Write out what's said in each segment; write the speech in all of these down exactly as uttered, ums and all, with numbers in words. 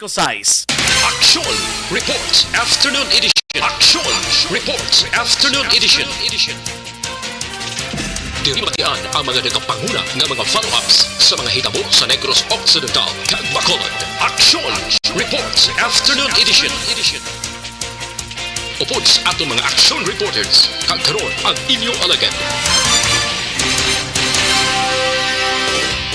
Size. Aksyon Reports Afternoon Edition. Aksyon Reports Afternoon Edition. Diri matian ang mga nagapanguna nga mga follow-ups sa mga hitabo sa Negros Occidental kag Bacolod. Aksyon Reports Afternoon Edition. Upod sa aton mga action reporters, kag karon ang inyo alagad.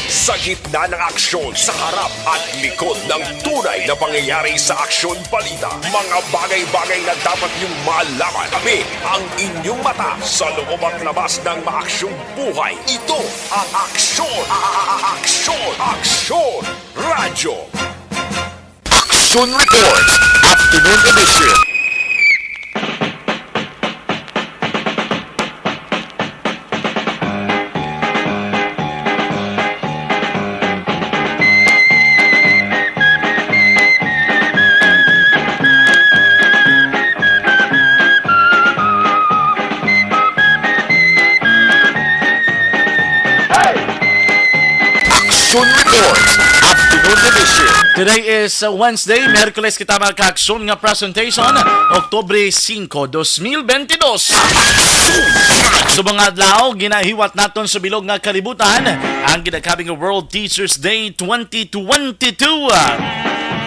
Sa gitna ng aksyon, sa harap at likod ng tunay na pangyayari sa aksyon balita, mga bagay-bagay na dapat niyong malaman. Tabi ang inyong mata sa loob at labas ng maaksyong buhay. Ito ang Aksyon, Aksyon, Aksyon Radyo. Action Reports, Afternoon Edition. Action Reports, Afternoon Edition. Today is, uh, Wednesday, Miyerkules kita, mga kaaksyon, nga presentation, Oktubre singko, dos mil bentidós. Subong nga adlaw, ginahiwat naton sa bilog nga kalibutan ang ginakabing World Teachers Day twenty twenty-two.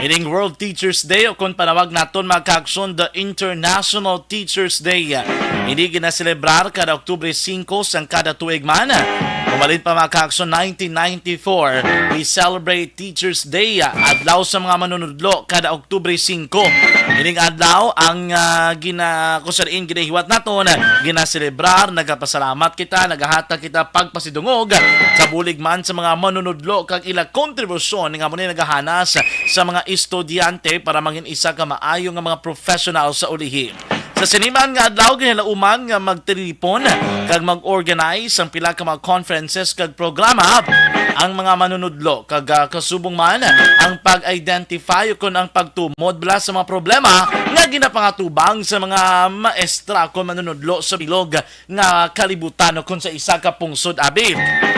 Ining World Teachers Day, o kung panawag naton, mga kaaksyon, the International Teachers Day. Ini ginaselebrar kada Oktubre singko sang kada tuig man. Umalin pa, mga kaaksyon, nineteen ninety-four, we celebrate Teachers Day, adlaw sa mga manunudlo, kada Oktubre singko. Ining adlaw ang, ah, gina-, kung sa diin ginahiwat naton, ginaselebrar, nagapasalamat kita, nagahatag kita pagpasidungog sa bulig man sa mga manunudlo kag ila kontribusyon nga amo ni nagahanas sa mga estudyante para mangin isa ka maayo nga mga professional sa ulihi. Sa sini man nga adlaw, ginalauman nga magtilipon kag mag-organize ang pila ka mga conferences kag programa ang mga manunudlo kag, ah, kasubong man ang pag-identify ukon ang pagtumod bala sa mga problema nga ginapangatubang sa mga maestra kon manunudlo sa bilog nga kalibutan o kon sa isa ka pungsod, abi.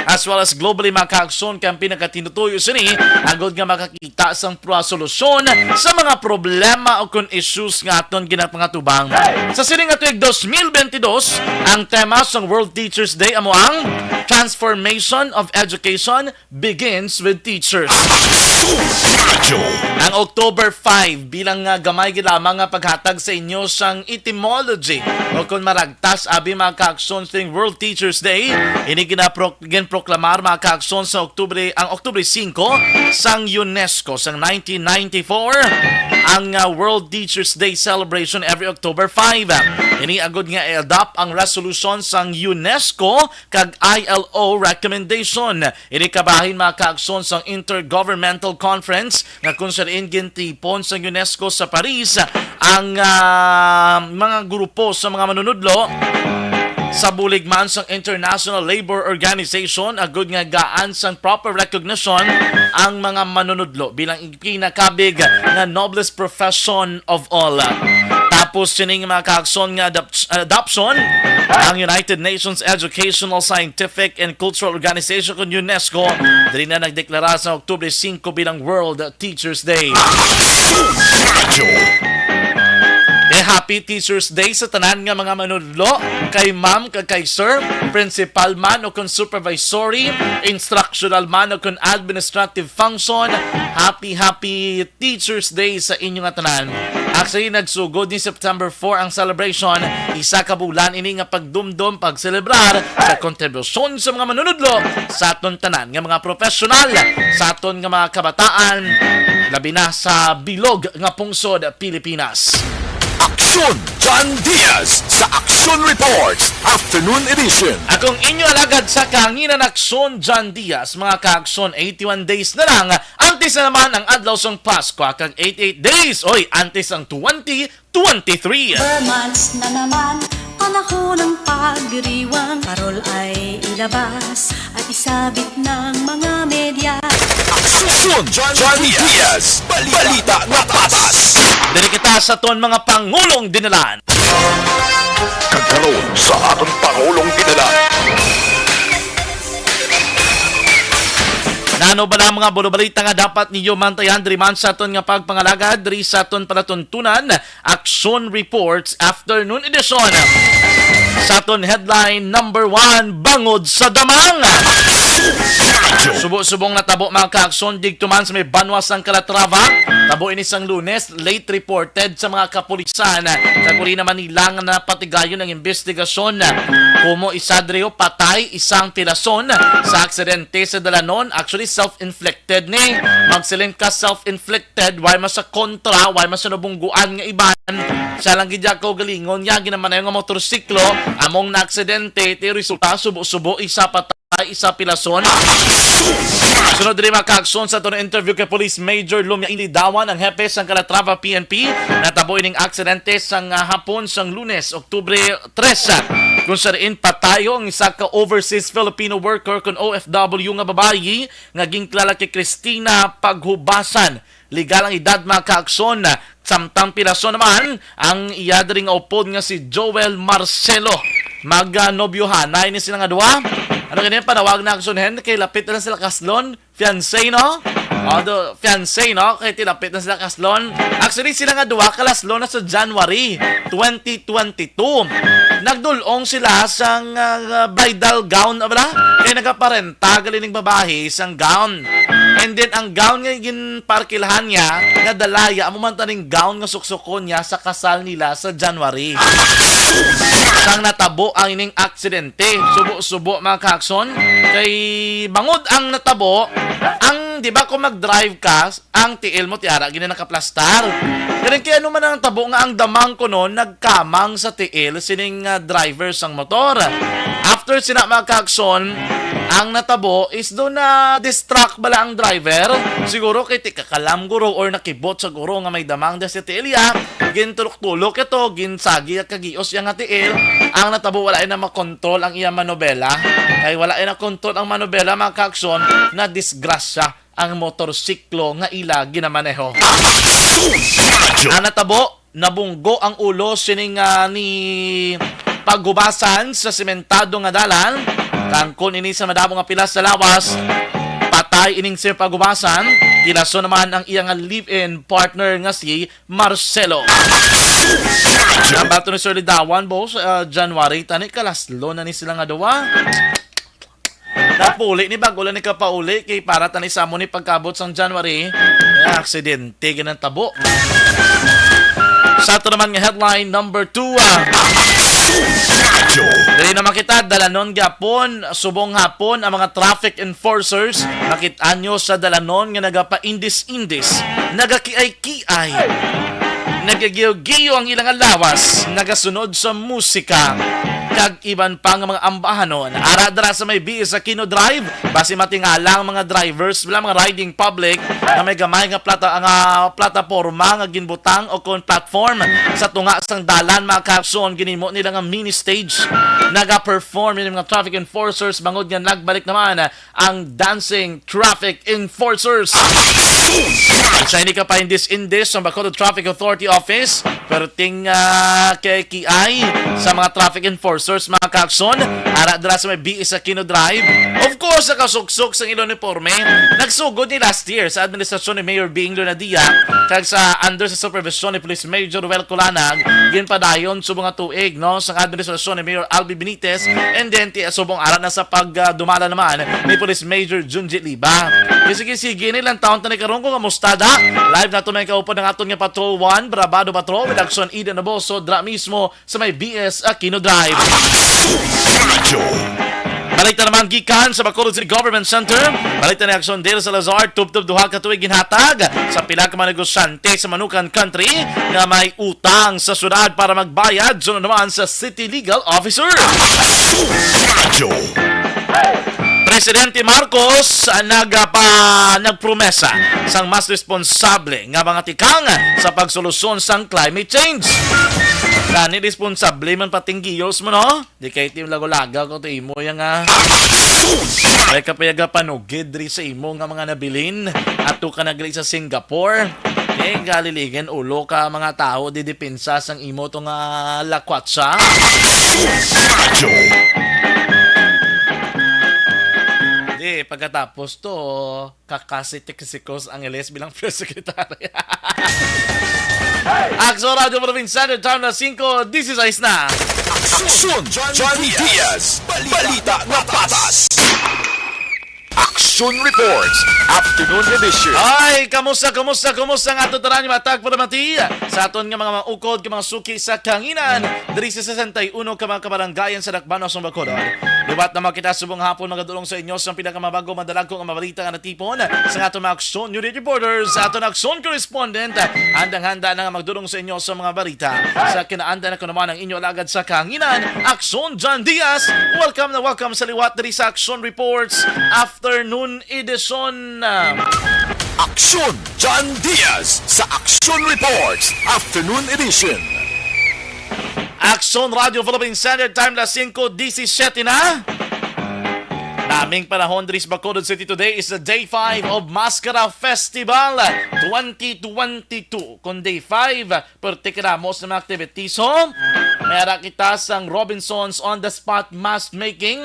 As well as globally, mga kaaksyon, kay ang pinakatinutuyo sini agod nga makakita sang proa solusyon sa mga problema o kon issues nga aton ginapangatubang. Sa sini nga tuig dos mil bentidós, ang tema sang World Teachers Day amo ang Transformation of Education Begins with Teachers. Ang October five bilang nga gamay gid lamang nga paghatag sa inyo sang etymology o kon maragtas, abi, mga kaaksyon, sing World Teachers Day. Ini ginapro-, ginproklamar, mga kaaksyon, sa Oktubre, ang Oktubre singko sang UNESCO sang nineteen ninety-four ang, ah, World Teachers Day celebration every October five. Ini agod nga i-adopt ang resolution sang UNESCO kag I L O recommendation. Ini kabahin, mga kaaksyon, sang Intergovernmental Conference nga kung sa diin gintipon sang UNESCO sa Paris ang, ah, mga grupo sa mga manunudlo sa bulig man sang International Labor Organization agud nga gaan sang proper recognition ang mga manunudlo bilang pinakabig nga noblest profession of all. Tapos sining mga kaakson nga adop-, adoption, ang United Nations Educational, Scientific, and Cultural Organization, kon UNESCO, diri na nagdeklara sa Oktubre singko bilang World Teachers Day. Aksyon Radyo. Eh, happy Teachers Day sa tanan nga mga manudlo, kay ma'am, kag kay sir, principal man o kon supervisory, instructional man o kon administrative function. Happy, happy Teachers Day sa inyo nga tanan. Actually, nagsugod ni September four ang celebration. Isa ka bulan ini nga pagdumdom, pagselebrar sa kontribusyon sa mga manunudlo sa aton tanan nga mga professional, sa aton nga mga kabataan, labi na sa bilog nga pungsod Pilipinas. Aksyon John Diaz sa Aksyon Reports Afternoon Edition. Akong inyo alagad sa kahanginan, Aksyon John Diaz. Mga kaaksyon, eighty-one days na lang, antes na naman ang adlaw sang Paskwa, kag eighty-eight days, oy, antes ang twenty twenty-three. Ber months na naman, panahon ng pagdiriwang. Parol ay ilabas at isabit ng mga media. Aksyon John Diaz, balita na patas. Diri kita sa aton mga pangulong dinalan. Kag karon sa aton pangulong dinalan. Nano bala ang mga bulobalita nga dapat ninyo mantayan diri man sa aton nga pagpangalagad diri sa aton palatuntunan, Aksyon Reports Afternoon Edition? Sa aton headline number one, bangod sa damang. Subo-subong natabo, mga kaaksyon, digto man sa may banwa sang Calatrava. Tabo ini sang Lunes, late reported sa mga kapulisan. Kag uli naman nila nga napatigayon ang investigasyon. Kumo isa diri, patay, isang pilason sa aksidente sa dalanon. Actually, self-inflicted ni. Magsiling ka self-inflicted, why man sa kontra, why man sa nabungguan nga iban. Siya lang gid kaugalingon niya, ginamanayo nga motorsiklo, among naaksidente, ti resulta, subo-subo, isa patay, isa pilason. Sunod diri, mga kaaksyon, sa aton interview kay Police Major Lumiain Lidawan, ang hepe sang Calatrava P N P. Natabo ining aksidente sang, ah, hapon sang Lunes, Oktubre tres, kung sa diin patayo ang isa ka overseas Filipino worker kun O F W nga babayi nga ginkilala kay Christina Paghubasan. Legal ang edad, mga kaaksyon, samtang pilason naman ang iya diri nga upod nga si Joel Marcelo. Mag, ah, nobyohanay ni sila nga duha. Ano gani ang panawag na, aksyon, hen? Kay lapit na sila kaslon. Fiancé, no? Although, fiancé, no? Kay tilapit na sila kaslon. Actually, sila nga duha kalaslon na sa January twenty twenty-two. Nagdul-ong sila sang, ah, bridal gown, abala? Kay nagaparenta gali ning babayi sang gown. And then, ang gown nga ginparkilhan niya, nga dalaya, amo man taning gown nga suksukon niya sa kasal nila sa January. Sang natabo ang ining aksidente. Subo-subo, mga kaaksyon. Kay bangod ang natabo, ang, di ba, kung mag-drive ka, ang tiil mo, ti ara gid nakaplastar. Kaya kay ano man ang tabo nga ang damang kuno nagkamang sa tiil sining, ah, driver sang motor. After sina, mga kaaksyon, ang natabo is do na distract bala ang driver. Siguro kay ti kakalam guro or nakibot sa guro nga may damang da sa tiil ya. Gintulok-tulok ito, ginsagi ang kagios iya nga tiil. Ang natabo wala na makontrol ang iya manobela. Kay wala na kontrol ang manobela, mga kaaksyon, na disgrasya ang motorsiklo nga ila ginamaneho. Ang natabo, nabunggo ang ulo sining, ah, ni Paghubasan sa sementado nga dalan. Kangkon ini sa madamo nga pilas sa lawas, patay ining si Paghubasan. Kilason naman ang iya nga live-in partner nga si Marcelo. Ang bato ni Sir Lidawan, boss, ah, January, tani kalaslo na ni sila nga duwa. Napuli ni bago lang ni kapauli kay para tani sa amo ni pagkabot sang January, eh, aksidente ginang tabo. Sa ato naman nga headline number two, ah. Dili na makita, dalanon gyapon, subong hapon ang mga traffic enforcers. Makit-an nyo sa dalanon nga nagapaindis-indis, nagakiay-kiay, nagagiyo-giyo ang ilang lawas, nagasunod sa musika, kag iban pa nga mga ambahanon. Ara dira sa may B S Aquino Drive, basi matingala ang mga drivers, wala mga riding public, nga may gamay nga plata, nga plataporma nga ginbutang o kon platform sa tunga sang dalan, mga kaaksyon, ginhimo nila nga mini stage. Naga-perform ini mga traffic enforcers bangod nga nagbalik naman ang dancing traffic enforcers. Sa ini ka paindis-indis sa Bacolod Traffic Authority Office, perting, ah, kiay-kiay sa mga traffic enforcers, mga kaaksyon, ara dira sa may B S Aquino Drive. Of course, nakasuksok sang ila uniporme. Nagsugod ni last year sa administrasyon ni Mayor Bing Leonadia kag sa under sa supervision ni Police Major Ruel Culanag, ginpadayon subong nga tuig, no, sa administrasyon ni Mayor Albi Benitez, and then ti subong ara na sa pagdumala naman ni Police Major Junji Liba. Sige, sige, nilang taon tani karon kung kamusta da. Live nato may kaupod ang aton nga Patrol One, Brabado Patrol, with Action Eden Aboso, dra mismo sa may B S Aquino Drive. Balita naman gikan sa Bacolod City Government Center. Balita ni Action Dale Salazar, tubtob duha ka tuig ginhatag sa pila ka mga negosyante sa Manukan Country nga may utang sa syudad para magbayad, sunod naman sa City Legal Officer. Presidente Marcos, ah, nagapa-, nagpromesa sang mas responsable nga mga tikang sa pagsolusyon sang climate change. Gani, responsable man patinggiyos mo, no? Di kay ti lagaw-lagaw ko to imo yang, ah. Ay ka pa yaga panugid diri sa imo nga mga nabilin. Ato ka na gali sa Singapore. Eh, galiligan ulo ka mga tao di depensa sang imo to nga lakwatsa. Di, Pagkatapos to, kakasitik si Cruz Angeles bilang first secretary. Aksyon Radyo Provincial, time na singko dieciséis na. Aksyon John Diaz, balita nga patas. Aksyon Reports, Afternoon Edition. Ay, kamusta, kamusta, kamusta nga ato tanan, mga tagpalamati? Sa aton nga mga maukod, nga mga suki sa kahanginan, diri sa sesenta y uno ka mga kabarangayan sa Dakbanos, Bacolod. Liwat na makita subong hapon, magadulong sa inyo sa pinakamabago, madalagko nga mga balita nga natipon sa aton mga Aksyon Unit Reporters, sa aton Aksyon Correspondent. Handang-handa na nga magdulong sa inyo sa mga balita. Sa kinaanda na ko naman ang inyo alagad sa kahanginan, Aksyon John Diaz. Welcome na welcome sa liwat diri sa Aksyon Reports Afternoon Edition. Aksyon John Diaz sa Aksyon Reports Afternoon Edition. Aksyon Radio Philippine Standard Time, las singko diecisiete na. Naming panahon diri sa Bacolod City today is the day five of Maskara Festival twenty twenty-two. Kung day five, perti kadamo sa mga activities, ho. May ara kita sang Robinson's on the spot mask making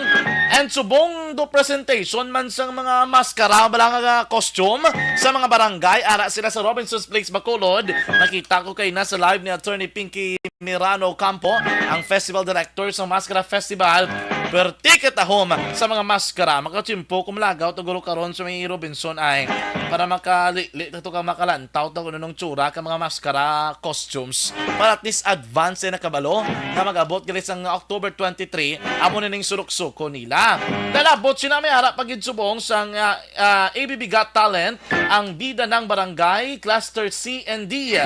and subong do presentation man sang mga maskara, bala nga costume sa mga barangay. Ara sila sa Robinson's Place, Bacolod. Nakita ko kay nasa live ni Attorney Pinky Mirano Campo, ang festival director sa Maskara Festival. Perti katahom sa mga maskara. Makatsimpo kung malagaw to guro karon sa may Robinson ay para makali-, li-, to ka makalantaw to kung anong tsura ka mga maskara costumes. Para at least advance ay nakabalo nga mag-abot gali sang October twenty-three, amo na ning surok-suko nila. Nalabot sila may ara pa gid subong sang, ah, ah, A B B Got Talent, ang Bida ng Barangay, Cluster C and D.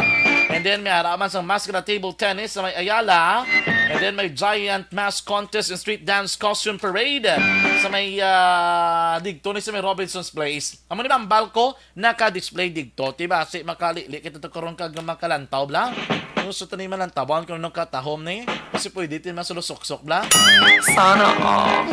And then may ara man sang Maskara Table Tennis sa may Ayala. And then may Giant Mask Contest and Street Dance Costume Parade sa may, ah, digto ni sa may Robinson's Place. Amo ni Ma'am Balco, naka-display digto. Ti basi makalili kita to karon kag makalantaw bala. Gusto tani malantawan kung anong katahom ni. Kasi pwede tin masulosuksok bala. Sana all.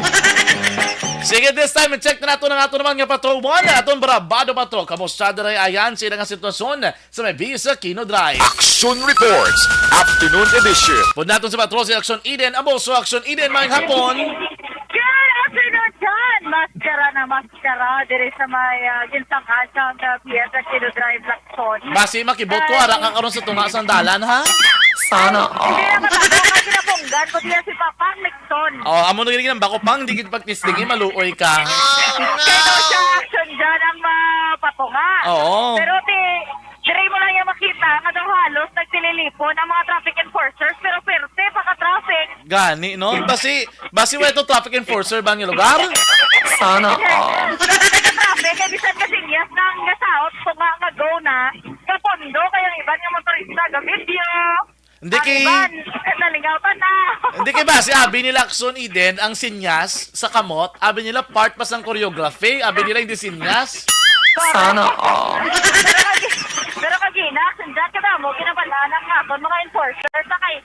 Sige, this time, i-check na nato ang ato naman nga Patrol One, aton Brabado Patrol. Kamusta diri ayan sila nga sitwasyon sa may Visa Kino Drive? Action Reports, Afternoon Edition. Pud naton sa Patrol si Action Eden. Abo, so Action Eden, maayong hapon. Good afternoon, John. Maskara na maskara diri sa may, ah, ginsangan sang, ah, Visa Kino Drive, Lacson. Basi makibot ko, ara ka karon sa tunga sang dalan, ha? Sana all. Hindi na matabo nga ginapunggan ko diya si Papang Nixon. Oh, amo na gini ang bako pang, di gid pagtisdingi, maluoy ka. Kay daw siya action dyan ang mapatunga. Oo. Pero ti, diri mo lang yung makita nga daw halos nagtililipon ang mga traffic enforcers, pero perte pa ka traffic. Gani, no? Basi, basi wa ito traffic enforcer ba ang lugar? Sana all. Traffic, kay bisan kasinyas nga ang nasaot ko nga nga go na, kapondo kay ang iban nga motorista ga video. Hindi Ang kay iban, nalingaw pa na. Hindi kay ba si abi nila Action Eden ang sinyas sa kamot, abi nila part pa sang choreography, abi nila hindi sinyas. Sana all. Pero kagi-, pero kagina, sinda ka damo, ginabalaan ang aton mga enforcer sa kay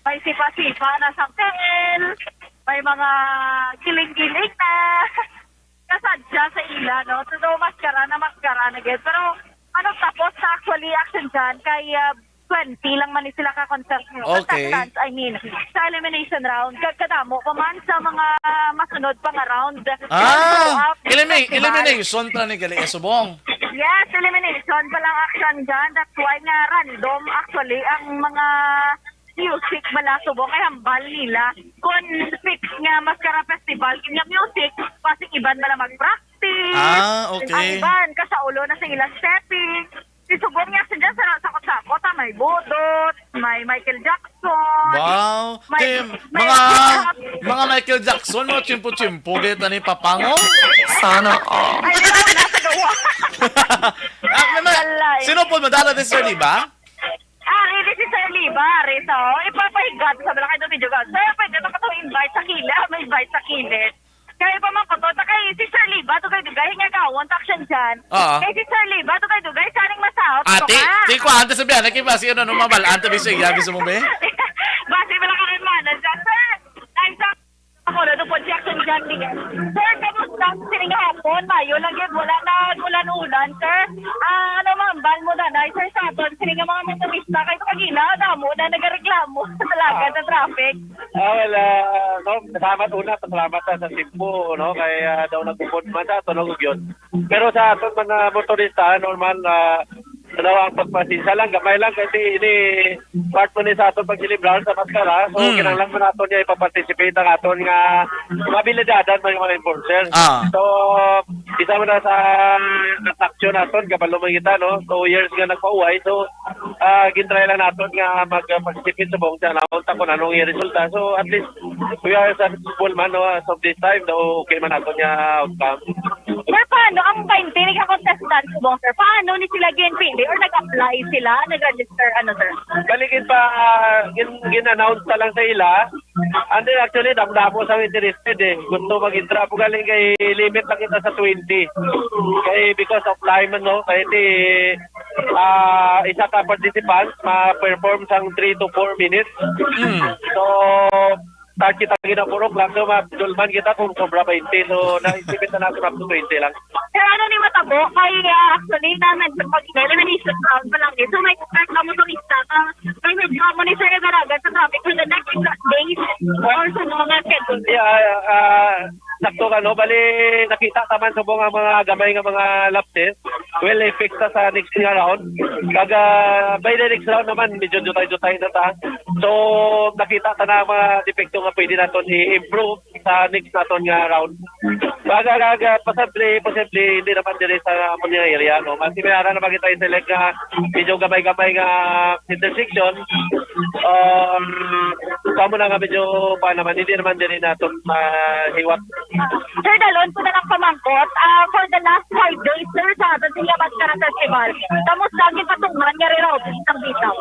may sipa-sipa na sa tel, may mga giling-giling na. Kasadya sa ila, no? So, though maskara na, maskara na gid. Pero, ano, tapos na actually action dyan kay, ah, twenty lang man ni sila ka-concert. Okay. Contestants, I mean, sa elimination round. Kag kadamo pa man sa mga masunod pa nga round. Ah, Throughout the elimi-, festival. Elimination pa ni gali, eh, subong. Yes, elimination pa lang action dyan. That's why nga random actually ang mga music bala subong kay hambal nila. Kung fix nga maskara festival, kanya music, basi iban bala mag-practice. Ah, okay. Ang iban, kasaulo na sa ilang setting. Si subong niya siya sa sakot-sakot, ah, may Budot, may Michael Jackson. Wow. May, Tim, may mga, mga Michael Jackson, mga tiyempo-tiyempo, gaya ni Papango. Sana all. Ay, di ba, nasa gawa? Ah, may, may, Alay. Sino po madala ni Sir Liba? Ah, ready si Sir Liba, Risa, oh. Ipapahigad sa bala kay Domingo Gal. Sir, pwede ba ka itong invite sa kilid? Ah, may invite sa kilid. Kaya pa man ko to, ta kay si Sir Liba, to kay Dugay, nga gawon, ta action dyan. Oo. Kay si Sir Liba, to kay Dugay, saning masaot ko Ate, ka. Di ko ante sabihan, nagkiba si ano, no, mabal, ante, bisa iya, gusto mo, be? Basi bala ka rin, mana, dyan, sir. Ay, sa Ako na po si Action John Miguel. Sir, kamusta ang sining hapon? Mayo lang yun. Wala na ulan-ulan, sir. Ah, ano, mambal mo na, na, sir, sa aton? Sining nga mga motorista, kay pagila, damo na nagareklamo sa talaga sa traffic. Ah, well, ah, no, salamat una, salamat sa, sa Cebu, no, kay ah, daw nagpupod man sa ato, no, yun. Pero sa aton man na motorista, normal, ah, ano, ang pagpasensya lang, gamay lang, kasi ini part mo ni sa aton pagselebrar sa maskara, so Mm. kinahanglan man nato niya ipaparticipate ang aton nga mga abilidad, mga, mga enforcer. Ah. So, isa mo na sa atraksyon naton, kabalo man kita, no? Two years nga nagpauway, so ah, gintry lang naton nga mag-participate subong sa naon ta kung anong resulta. So, at least, we are successful man, no, as of this time, daw okay man naton nga outcome. Sir, paano ang twenty nga contestant subong, sir? Paano ni sila ginpili or nag-apply sila, nag-register, ano, sir? Bali, gin pa, ah, gin, gin-announce na lang sa ila. And then, actually, damo-damo sa interested eh. Gusto mag-intra po galing kay limit lang kita sa twenty. Kay because of time, no? Kay di, ah, isa ka participant ma-perform sang three to four minutes. Mm. So, start kita ginapurok lang. So, ma-dulman kita kung sobra twenty. So, na-estimate na natin up to twenty lang. Sir, ano ni matabo? Kay, ah, actually, na medyo pag-elimination round pa lang eh. So, may expect na mo turista ka. May medyo mo ni Sir Ibaraga sa traffic for the next days or sa mga schedule. Yeah, ah, sakto ka, no? Bali, nakita taman subong ang mga gamay nga mga lapses. Well, effect sa, sa next nga round. Kag, ah, by the next round naman, medyo jutay-jutay na ta. So, nakita ta na ang mga depekto nga pwede naton i-improve sa next naton nga round. Baga, baga, posible, posible, hindi naman diri sa amon nga area, no? Kasi may ara na makita yung select nga medyo gamay-gamay nga intersection. Um, kamo na nga medyo pa naman, hindi naman diri naton mahiwat. Sir, dalon ko na lang pamangkot. Ah, for the last five days, sir, sa aton sa Maskara Festival, kamusta ang gipatuman nga rerouting sang bitaw?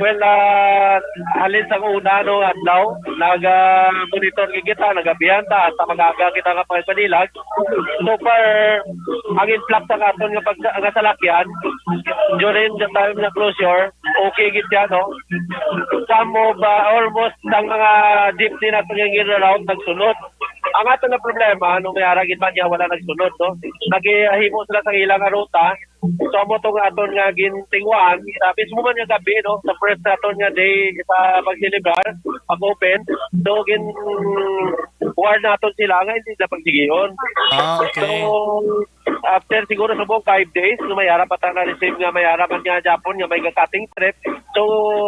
Well, ah, halin sa una, no, adlaw, nag-monitor kita, nagabihan ta, hasta mag-aga kita nga pagpanilag. So far, ang influx sa aton nga pag-, nga salakyan, during the time nga closure, okay gid siya, no? Some of, ah, almost ang mga jeepney nato nga gira-route nagsunod. Ang ato na problema, nung may ara gid man niya, wala nagsunod, no? Naghihimo sila sa ilang ruta. So, amo to nga aton nga gintinguan, sa mismo man nga gabi, no? Sa first naton nga day sa pagselebrar, pag-open. So, gin-warn naton sila nga hindi na pagsigihon. Ah, okay. So, after siguro sa buong five days, no, may ara pa ta na-receive nga may ara man nga Japon nga may ga-cutting trip. So,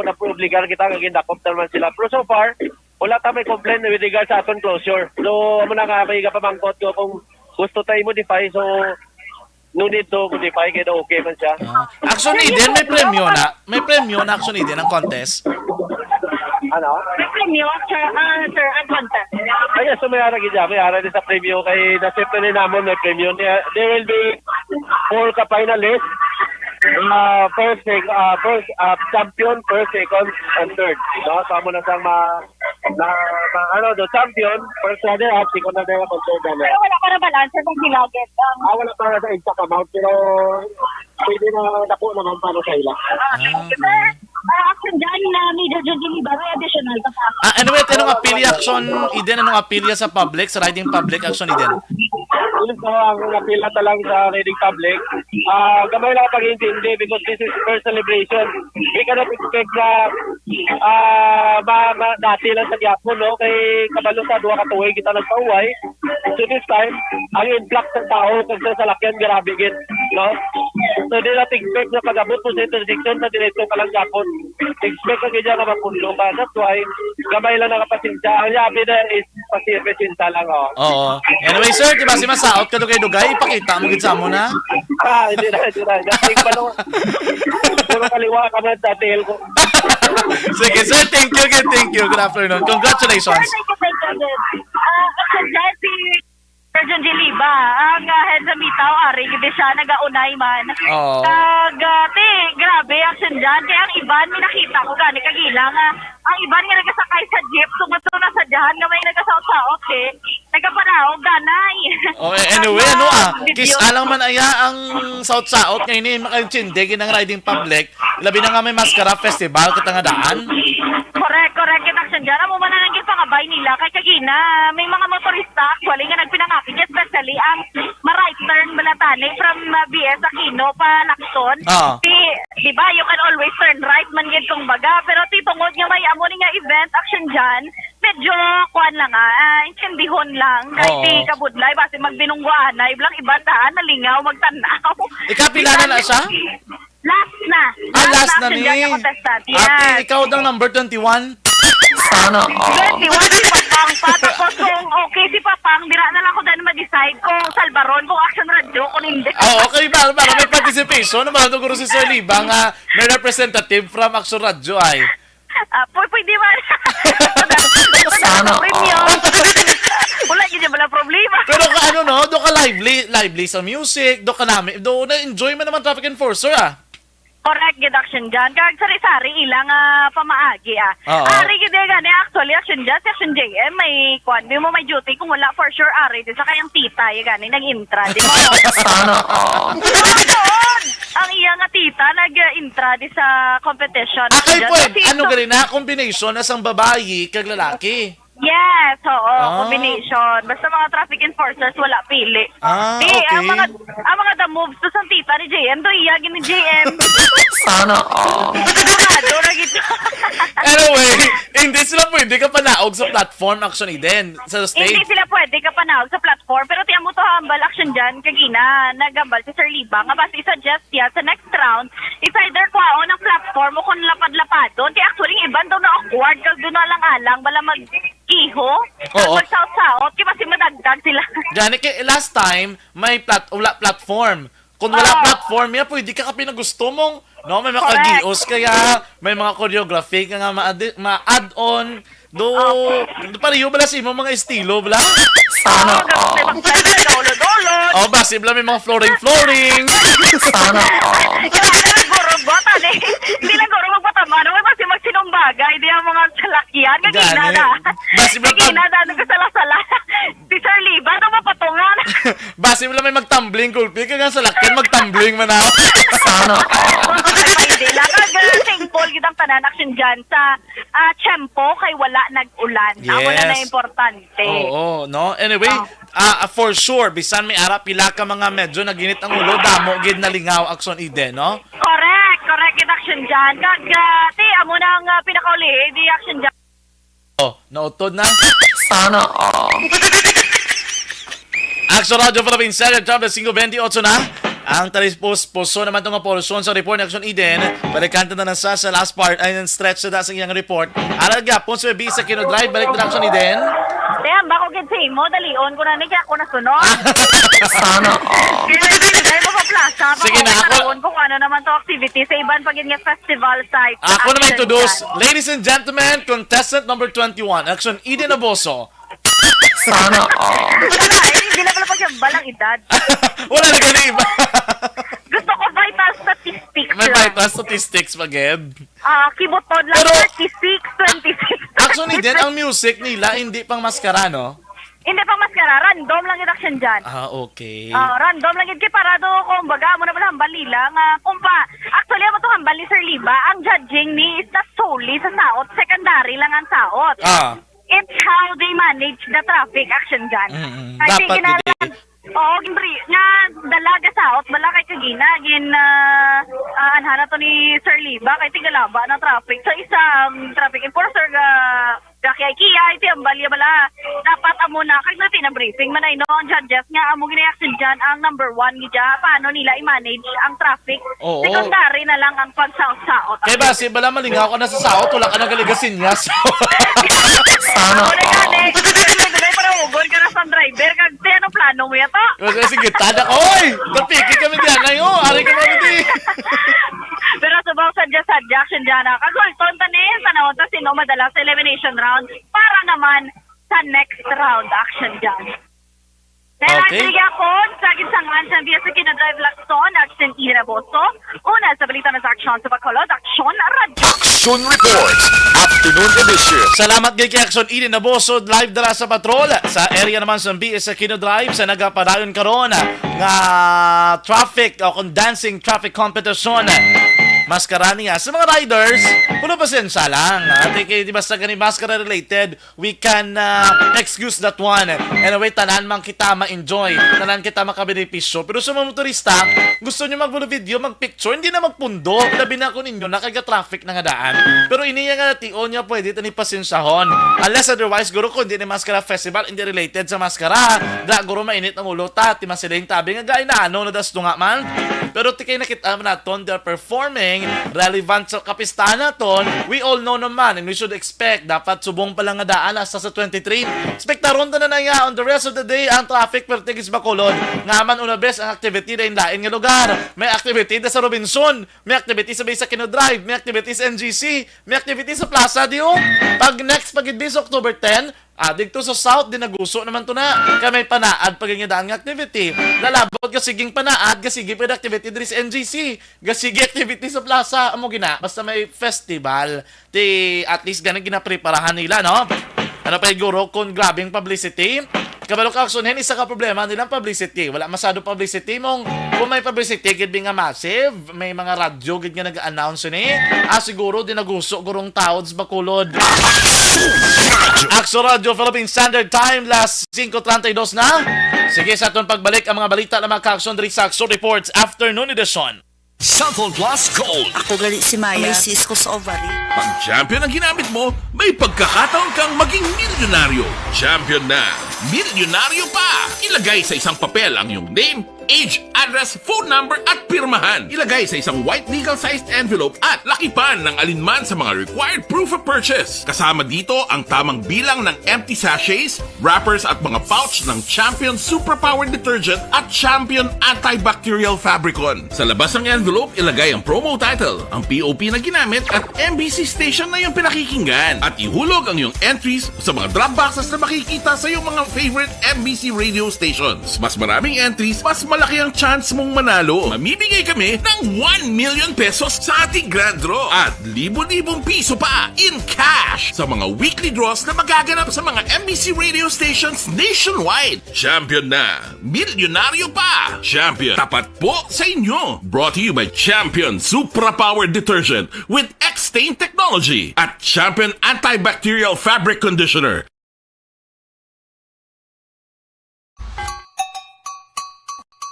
napuobligar kita nga gindakop na naman sila. Pero so far, wala ta may complaint with regard sa aton closure. So, amo na nga, may gapamangkot ko kung gusto ta i-modify. So, no need to modify, kaya okay man siya. Ah, Action Eden, may premyo na. May premyo na Action Eden ang contest. Ano? May premyo, sir, ah, sir, ang contest. Ay, yes, so may ara gid, may ara din sa premyo kay nasipto ni namon may premyo niya. There will be four ka finalists. Uh, first, sec- uh, first uh, champion, first, second, and third. No? So, amo na sang ma, na, ma, ano, the champion, first runner-up, second runner-up, and third runner-up. Pero wala pa na balance kung sila get ang Ah, wala pa sa exact amount, pero pwede na dako naman para sa ila. Ah, thank you, sir. Ah, Action John, na Major Jun Jun Ibarra, additional ka pa. Ah, anyway, anong appeal, Action Eden? Anong appeal sa public, sa riding public, Action Eden? Yun po, ang appeal na lang sa riding public. Ah, gamay lang pag-intindi because this is first celebration. We cannot expect na ah, ma, ma, dati lang sa gyapon, no? Kay kabalo sa duha ka tuig kita nagpauway. So this time, ang influx ng tao kag sa salakyan, grabe gid, no? So di natin expect na pag-abot mo sa intersection, sa diretso ka lang gyapon. Expect ka gid nga mapundo ka. That's why, gamay lang nakapasensya. Ang yabi na is, pasensya lang, oh. Oo. Anyway, sir, di ba si masaot ka dugay-dugay? Ipakita mo gid sa amo na. Ah, hindi na, hindi na. Dating pa, no? Puro kaliwa ka man sa tail ko. Sige, sir. Thank you again. Thank you. Good afternoon. Congratulations. Thank you, thank you, thank you. Ah, Action John, si Sir John G. Liba, ang, ah, head sa Mitaw, ari, gid siya, nagaunay man. Oo. Kag, ah, ti, grabe, Action John. Kaya ang iban, may nakita ko, gani, kagila nga, ang iban nga nagasakay sa jeep, tungod sa nasadyahan nga may nagasaot-saot, eh. Nagapanaog, ganay. Oh, eh, anyway, ano, ah, kis-a lang man aya ang saot-saot nga ini makaintindi gid ang riding public, labi na nga may maskara festival kita nga daan. Correct, correct, kita, Action John. Amo man ang gipangabay nila Kay kagina, may mga motorista actually nga nagpinangakit, especially ang ma-right turn bala tani from, uh, B S Aquino pa Lacson. Ah. Di, di ba, you can always turn right man gid kung baga. Pero ti tungod nga may amo ni nga event, Action Jan, medyo kuan lang, ah, ah, intindihon lang. Kay Oo. Ti kabudlay, basi magbinungguanay lang iban daan, nalingaw, magtanaw. Ikapila na na siya? Last na. Ah, last na ni. Action Jan nga contestant. Ate, yes. Ikaw dang number twenty-one. Sana all. Twenty-one si Papang pa. Tapos kung okay si Papang, dira na lang ko din ma-decide kung salbaron, kung Action Radyo, kung hindi. Oh, okay ba? Para may participation naman siguro si Sir Liba nga may representative from Action Radyo ay. Ah, pwede, pwede man. Sana all. Premium. Wala gid bala problema. Pero ka ano, no? Do ka lively, lively sa music, do ka nami, do na-enjoy man naman traffic enforcer, ah. Correct gid, Action Jan. Kag sari-sari ilang, ah, pamaagi, ah. Oo. Ari gid gani, actually, Action Jan, si Action J M, may kwan, di mo may duty kung wala, for sure, ari, di sa kayang tita, yung gani, nag-intra, di mo? Sana all. Doon, ang iya nga tita, nag-intra, di sa competition, Action Akay Jan. Pwede, Kasi ano ito gani na, combination na sang babayi kag lalaki? Yes, oo, Ah. combination. Basta mga traffic enforcers, wala pili. Ah, Di, okay. ang mga, ang mga the moves to sang tita ni J M, do iya gid ni J M. Sana all. Sigurado na gid. Anyway, hindi sila pwede ka panaog sa platform, actually, din, sa stage. Hindi sila pwede ka panaog sa platform, pero ti amo to hambal, Action Jan, kagina, naghambal si Sir Liba, nga basi i-suggest siya sa next round, is either kwaon ang platform o kung lapad-lapadon. Ti actually, iban daw na awkward, kag doon na lang alang, bala mag-, iho, Oo. Magsaot-saot, kay basi madagdag sila. Gani kay last time, may plat-, wala platform. Kung wala Oo. platform, ya, pwede ka kapin na gusto mong, no, may mga Correct. kagios kaya, may mga choreography ka nga ma-, ma-add on. Do, Oo. do pareho bala sa imong mga estilo, bala? Sana Oo, all. Gabos na ibang style, nagkaulod-ulod. Oh, basi bala may mga flooring-flooring. Sana all. Hindi lang guro, bota, eh. Hindi lang guro magpatama, no? May basi magsinumbagay, di ang mga salak-, Yan, Gani. Kagina na. Basi mo Kagina lang na, ano ka sala-sala? Si Sir Liba, ano mapatungan? Basi mo lang may magtumbling, gulpi. Kaya nga sa lakyan, magtumbling man na. Sana all. Hindi lang. Kag, uh, thankful gid ang tanan, Action Jan, sa, ah, tiyempo kay wala nag-ulan. Amo na na Yes. importante. Oo, no? Anyway, Oh. ah, for sure, bisan may ara pila ka mga medyo naginit ang ulo, damo gid nalingaw, Action Eden, no? Correct, correct gid, Action Jan. Kag, ah, ti, amo na ang, ah, pinakauli, di Action Jan. Oh, nautod na. Sana all. Action Radio Provincial, Travel singko twenty-eight na. Ang talis-, pus-, puso naman tong portion sa report ni Action Eden. Balikan ta na sa, sa last part, ay, ang stretch na sa iyang report. Ara gyapon sa B S Aquino Drive, balik na Action Eden. Damn, bako gid sa imo, dalion ko na ni, kaya ako nasunod. Sana all. Kaya hindi na tayo mapaplasa, Sige na, ako. Kung ano naman to activity sa iban pa gid nga festival site. Ako na may Action tudos. Jan. Ladies and gentlemen, contestant number twenty-one, Action Eden Aboso. Sana all. Ay, hindi na pala pagkabal ang edad. Wala na gani iba. Gusto ko vital statistics May lang. vital statistics pa gid. Ah, kibutod lang, Pero, thirty-six, twenty-six. Actually, din, ang music nila, hindi pang maskara, no? Hindi pang maskara, random lang gid, Action Jan. Ah, okay. Ah, random lang gid kay para do, kung baga, amo na pala hambal nila nga, kung pa, actually, amo to hambal ni Sir Liba, ang judging ni is not solely sa saot, secondary lang ang saot. Ah. It's how they manage the traffic, Action Jan. Mm, mm. Kasi Dapat kinahanglan, gid. Oo, gibri-, nga dala ga saot bala kay kagina, gin, ah, ah, anha na to ni Sir Liba, kay tigalaba na traffic. Sa isa, ang traffic enforcer ga, ga kiyay-kiyay, ti ang balya bala. Dapat amo na, kag na, ti na briefing man ay, no, ang judges nga, amo gini, Action Jan, ang number one gid ya, paano nila i-manage ang traffic. Oo. Secondary na lang ang pagsaot-saot. Kay basi bala malingaw ka na sa saot, wala ka na gali gasinyas. Sana Ako na all. gani. Kasi may parahugon ka na sa driver. Kag, ti, ano plano mo yato? Kasi sige, tada ka. Oy! Tapiki kami diyan. Ay, oh, ari ka kami di. Pero subong sadya-sadya, Action Jan, ah. Kag, hold on, tanin, tanawon ta sino madala sa elimination round para naman sa next round, Action Jan. Dahil Okay. ang sige ako, sa ginsangan sa B S Aquino Drive Lacson, Action Eden Aboso. Una sa balita na sa aksyon sa Bacolod, Aksyon Radyo. Action Report, Afternoon Edition. Salamat gid kay Action Eden Aboso, live dala sa patrol. Sa area naman sa B S Aquino Drive, sa nagapadayon karon nga traffic o kung dancing traffic competition. maskara niya. Sa mga riders, puno pasensya lang. Ate, kay di basta gani maskara related, we can, ah, excuse that one. Anyway, tanan man kita ma-enjoy, tanan kita makabenepisyo. Pero sa mga motorista, gusto nyo mag-video, mag-picture, hindi na magpundo. Labi na kung inyo na kay traffic na nga daan. Pero ini nga tion niya, pwede tani pasensyahon. Unless otherwise, guro, kung di ni maskara festival, hindi related sa maskara. Da, guro, mainit ang ulo ta, ti masiling tabi nga gay na ano, nadas to nga man. Pero ti kay nakita man naton, they're performing, relevant sa kapistahan naton. We all know naman, and we should expect, dapat subong pa lang nga daan hasta sa twenty-three. Expectaron ta na na ya on the rest of the day ang traffic, pero tigis Bacolod. Nga man una bes ang activity na lain nga lugar. May activity na sa Robinson, may activity sa Bay sa Kino Drive, may activity sa N G C, may activity sa plaza, di o. Pag next, pag sa October ten, ah, dito sa South, Dinaguso naman to na. Kay may panaad pag nga daan nga activity. Lalabot ka siging panaad, ka sige pa activity diri sa N G C. Ga sige activity sa plaza, amo gina, basta may festival, ti at least gani ginapreparahan nila, no? Ano pa, guro, kung grabing publicity? Kabalo ka, Action, hen, isa ka problema nilang publicity. Wala masado publicity mong, kung may publicity, gid nga massive, may mga radyo gid nga nag-announce ni. Ah, siguro, Dinaguso, gurong taod sa Bacolod. Action Radio Philippine Standard Time, las singko treinta y dos na. Sige, sa aton pagbalik ang mga balita na mga ka-action diri sa Action Reports Afternoon Edition. Santhon Plus Gold. Ako gali si Maya. May cyst ko sa ovary. Pag champion ang ginamit mo, may pagkakataon kang maging milyonaryo. Champion na, milyonaryo pa! Ilagay sa isang papel ang iyong name, age, address, phone number, at pirmahan. Ilagay sa isang white legal-sized envelope at lakipan ng alinman sa mga required proof of purchase. Kasama dito ang tamang bilang ng empty sachets, wrappers at mga pouch ng Champion Superpower Detergent at Champion Antibacterial Fabricon. Sa labas ng envelope, ilagay ang promo title, ang P O P na ginamit at M B C station na iyong pinakikinggan. At ihulog ang iyong entries sa mga drop boxes na makikita sa iyong mga favorite M B C radio stations. Mas maraming entries, mas malaki ang chance mong manalo. Mamimigay kami ng one million pesos sa ating grand draw at libo-libong piso pa in cash sa mga weekly draws na magaganap sa mga M B C radio stations nationwide. Champion na! Milyonaryo pa! Champion, tapat po sa inyo! Brought to you by Champion Supra Power Detergent with X-Stain Technology at Champion Antibacterial Fabric Conditioner.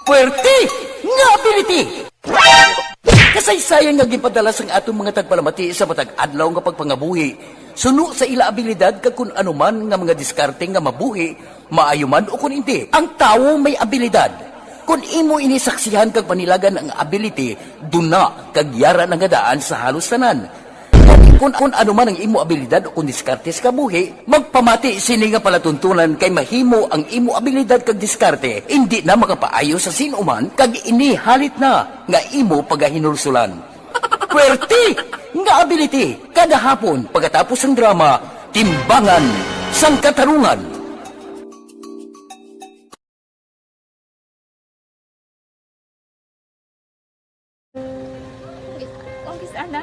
Puwerte nga ability! Kasaysayan nga ginpadala sang aton mga tagpalamati sa matag adlaw nga pagpangabuhi, suno sa ila abilidad kag kun ano man nga mga diskarte nga mabuhi, maayo man o kun indi. Ang tawo may abilidad. Kun imo ini saksihan kag panilagan ang ability, duna kag yara na nga daan sa halos tanan. Kung, kung ano man ang imo abilidad o kung diskarte sa kabuhi, magpamati sini nga palatuntunan kay mahimo ang imo abilidad kag diskarte indi na makapaayo sa sin-o man kag ini halit na nga imo pagahinulsulan. Puwerte nga ability kada hapon pagkatapos sang drama, Timbangan sang Katarungan. Kung kis-, ano,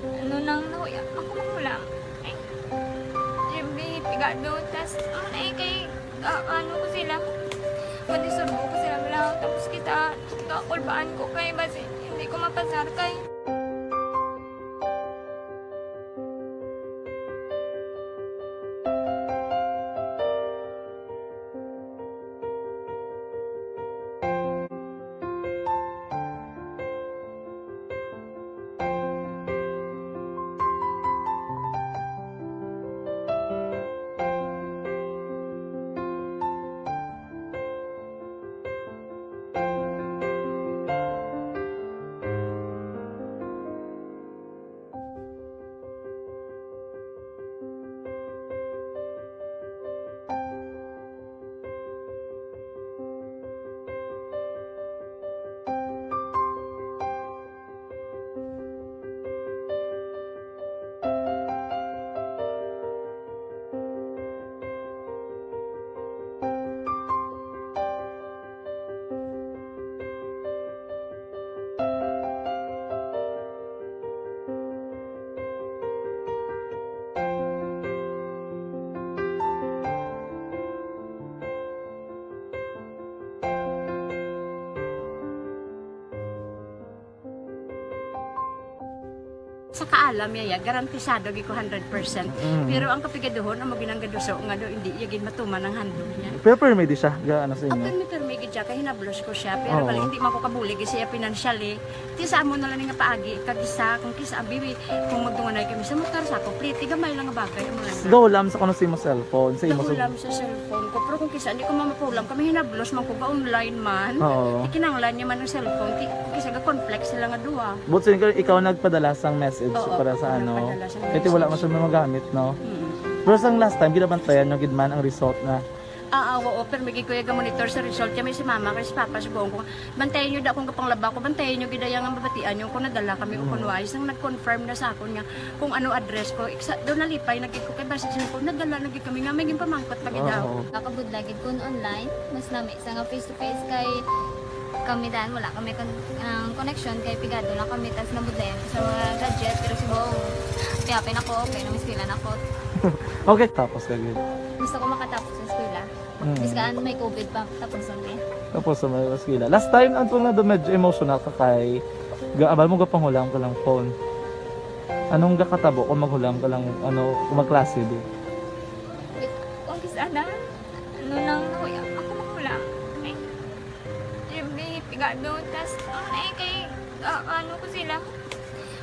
ano nang nahuya, ako magulang. Ay, every pigado, tas, ano na eh, kay, ah, ano ko sila, mandisturbo ko sila, wala, tapos kita, kakulbaan ko kay, basi, hindi ko mapasar kay. Sa kaalam niya, ya, garantisado gid ko hundred percent. Mm. Pero ang kapigaduhon, amo ginang gaduso nga do, hindi iya gid matuman ang handog niya. Pero permi di siya, ga, ano sa inyo? Permi, permi gid siya, kay hinablos ko siya. Pero Oo. bali, hindi man ko kabulig siya financially. Ti sa amo na lang nga paagi, kag isa, kung kisa, abi, kung magdunganay kami sa motor, sa ako, pliti, gamay lang nga bagay, amo lang. Gahulam sa kuno sa imo cellphone, sa imo sa Gahulam sa cellphone ko, pero kung kisa, hindi ko mamapulam, kami hinablos man ko, ga-online man. Oo. Ti kinahanglan niya man ang cellphone, ti, kung kisa, ga-conflict sila nga duha. But sin-, ikaw nagpadala sang message Oo, para sa ako ano? nagpadala sang Kaya ti wala man message. siya magamit, no? Mm. Pero sang last time, ginabantayan nyo gid man ang result na Ah, ah, oo, pero may gid ko iya ga-monitor sa result. Kaya may si mama, kay si papa, subuon ko, bantayan nyo da akong gapanglaba ko, bantayan nyo gid ang mabatian nyo kung nadala kami o Mm. kung wais. Nang nag-confirm na sa akon nga kung ano address ko, iksa, doon nalipay na gid ko, kay basi siya ko, nadala na gid kami nga, may ginpamangkot pa gid Oo. ako. Nakabudlay gid kun online, mas lami sa nga face to face kay kami dan, wala kami kon-, ang connection kay pigado lang kami, tas nabudlayan ko sa mga gadget, pero subong, piyapin ako, okay na, may eskwela na ako. Okay, tapos ka gid. Gusto ko makatapos sa eskwela. Mm. Bisan may covid pa, tapos ang day. Tapos sa may eskwela. Last time, ang tunga do medyo emotional ka kay ga-, abal mo gapanghulam ka lang phone. Anong gakatabo kung maghulam ka lang, ano, kung magklase di? Kung kisa na, ano nang nahuya, ako maghulam. Ay, siyempre, pigado. Tas, ano na eh, kay, ah, ano ko sila,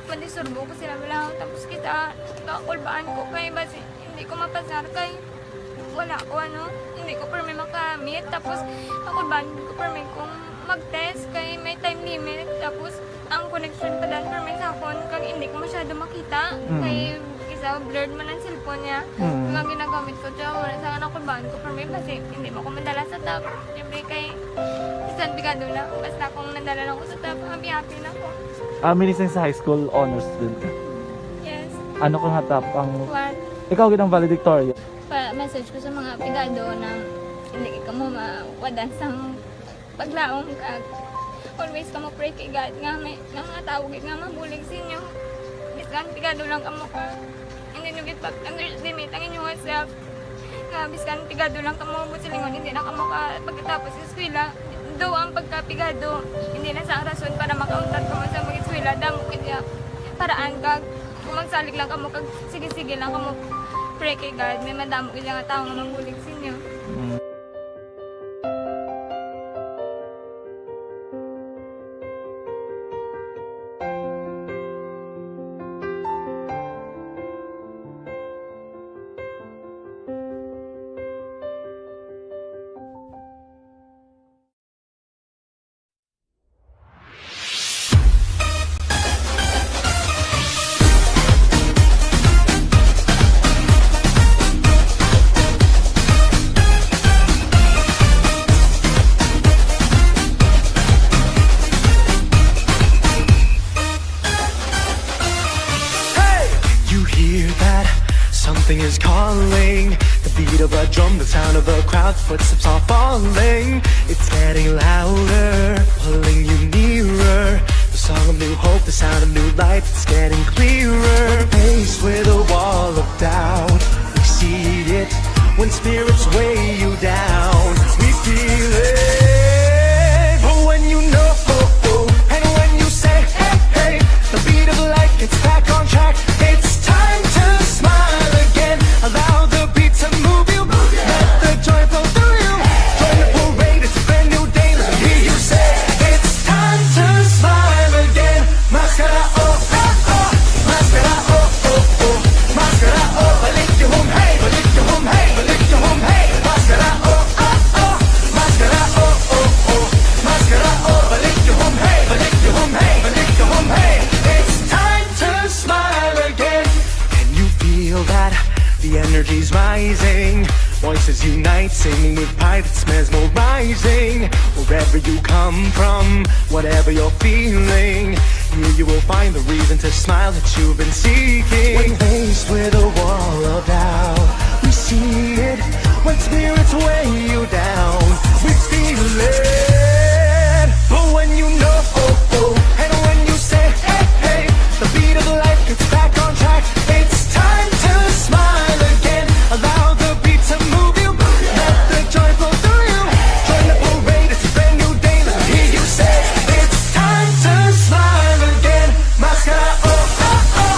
mandisturbo ko sila, wala. Tapos kita, kakulbaan ko kay basi, hindi ko mapasar kay wala ko, ano, hindi ko permi makamit. Tapos, kakulbaan ko permi kung mag-test kay may time limit. Tapos, ang connection pa dan permi sa akon, kag hindi ko masyado makita. Mm. Kay, isa, blurred man ang cellphone niya. Mm. Kag ang ginagamit ko, siya, wala sa kakulbaan ko permi, basi, hindi mo ko madala sa top. Siyempre, kay, bisan pigado na, basta kung nadala lang ko sa top, happy-happy na ko. Ah, meaning sa high school, honor student ka? Yes. Ano ka nga top ang One. Ikaw gid ang valedictorian? Pa-message ko sa mga pigado na hindi ka mo mawadan sang paglaom, kag always ka mo pray kay God nga may, nga mga tawo gid nga mabulig sa inyo. Bisan pigado lang kamo ka, hindi nyo gid pag-underestimate ang inyong self. Nga bisan pigado lang kamo, buot silingon, hindi na kamo ka pagkatapos sa eskwela. Daw ang pagkapigado, hindi na sa rason para makauntat kamo sa mag-eskwela. Damo gid nga paraan, kag kung magsalig lang kamo, kag sige-sige lang kamo pray kay God, may madamo gid nga tawo nga mabulig sa inyo. Mm. Hey! You hear that? Something is calling. The beat of a drum, the sound of a crowd, footsteps are falling. It's getting louder, pulling you nearer. The song of new hope, the sound of new life, it's getting clearer. When faced with a wall of doubt, we see it. When spirits weigh you down, we feel it. But when you know, and when you say, "Hey, hey," the beat of life gets back on track. It's time to smile again. Allow the beat to move you. Let the joy flow through you. Join the parade, it's a brand new day. Let me hear you say, "It's time to smile again." Maskara, oh, oh, oh. Maskara, oh, oh, oh. Maskara, oh, balik yung hum, hey, balik yung hum, hey, balik yung hum, hey. Maskara, oh, oh, oh. Maskara, oh, oh, oh. Maskara, oh, balik yung hum, hey, balik yung hum, hey, balik yung hum, hey. It's time to smile again. Can you feel that? The energy's rising. Voices unite, singing with pride, it's mesmerizing. Wherever you come from, whatever you're feeling, here you will find the reason to smile that you've been seeking. When faced with a wall of doubt, we see it. When spirits weigh you down, we feel it. But when you know, oh, oh, and when you say, "Hey, hey," the beat of life gets back on track. It's time to smile again. Allow the beat to move you. Let the joy flow through you. Join the parade, it's a brand new day. Let me hear you say, "It's time to smile again." Maskara, oh, oh, oh.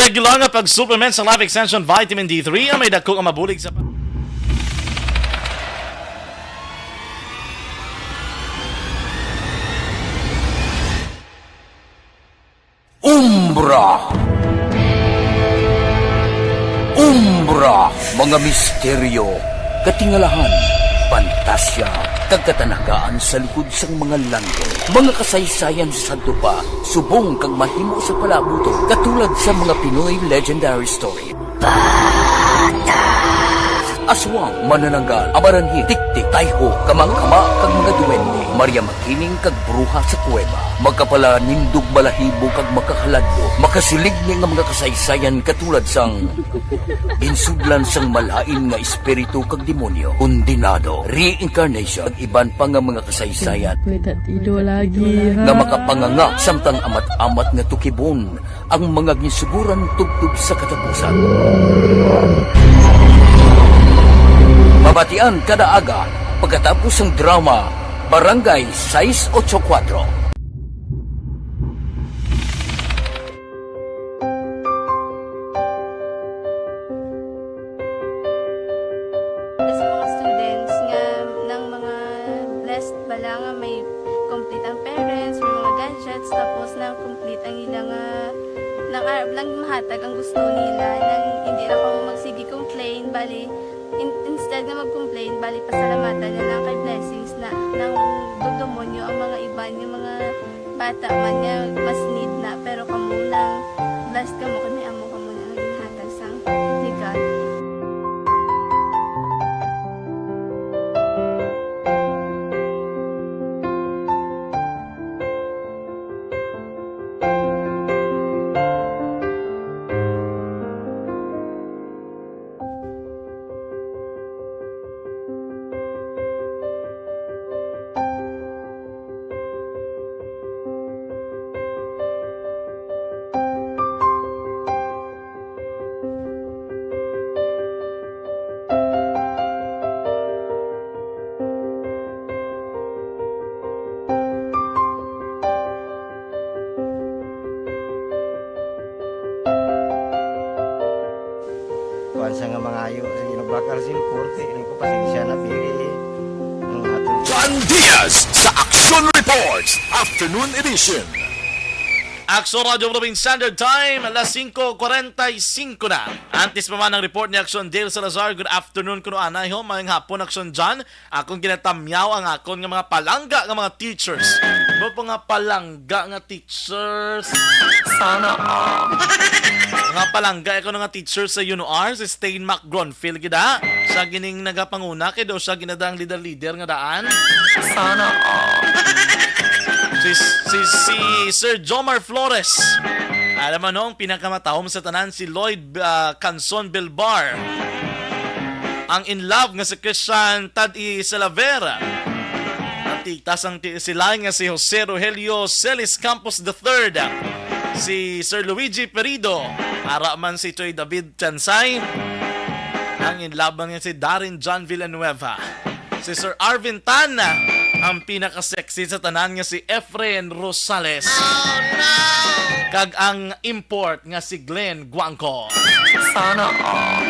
Regular nga pag-supplement sa Life Extension Vitamin D three ang may dako nga mabulig sa pa- Umbra. Umbra, mga misteryo, katingalahan, pantasya, kag katanagaan sa likod sang mga landong. Mga kasaysayan sa sadto pa, subong kag mahimo sa palabuton, katulad sa mga Pinoy legendary story. Aswang, manananggal, amaranhi, tiktik, tayho, kamakama, kag mga duwende, Maria Makiling, kag bruha sa kuweba. Makapalanindog, balahibo, kag makahaladlo, makasilig ni nga mga kasaysayan katulad sang ginsudlan sang malain nga espiritu kag demonyo, kondenado, reincarnation, kag iban pa nga mga kasaysayan May tatido lagi, ha? nga makapanganga samtang amat-amat nga tukibon ang mga ginsuguran tubtob sa katapusan. Mabatian kada aga pagkatapos sang drama Barangay sais ocho kuwatro. Sa mga students nga nang mga blessed bala nga may complete ang parents, may mga gadgets, tapos na complete ang ila nga nang arab lang mahatag ang gusto nila, nang hindi na ko magsige complain, bali in, instead nga mag-complain, bali pasalamatan na lang kay blessings na nang dugdumon nyo ang mga iban nga mga bata man nga mas need na, pero kamo lang blessed kamo kay may amo kamo nga ginhatag sang ni God. Kuwan siya nga mangayo. Sige, nagbakal sin korte. Ano ko, pasensya na, pili. Ang ato. John Diaz sa Action Reports, Afternoon Edition. Action Radio Philippine Standard Time, alas singko kwarenta y singko na. Antes pa man ang report ni Action Dale Salazar, good afternoon kuno anay ho, maayong hapon, Action John. Akon ginatamyaw ang akon nga mga palangga nga mga teachers. Ba pa nga palangga nga teachers? Sana all. Mga palangga ako nga teachers sa UNOR, si Stain Mac Gronfield gid, ha? Siya gining nagapanguna kay daw siya ginadang leader-leader nga daan. Sana all. Si, si, si Sir Jomar Flores. Alam mo, no, ang pinakamatahom sa tanan, si Lloyd, ah, Canson Belbar. Ang in love nga si Christian Tad-i Salaver. Ang tita sang ti-, sila nga si Jose Rogelio Celis Campos the third. Si Sir Luigi Perido. Ara man si Choy David Chansay. Ang in love man nga si Darren John Villanueva. Si Sir Arvin Tan, ang pinaka-sexy sa tanan nga si Efren Rosales. Oh, no! Kag ang import nga si Glenn Guangco. Sana all.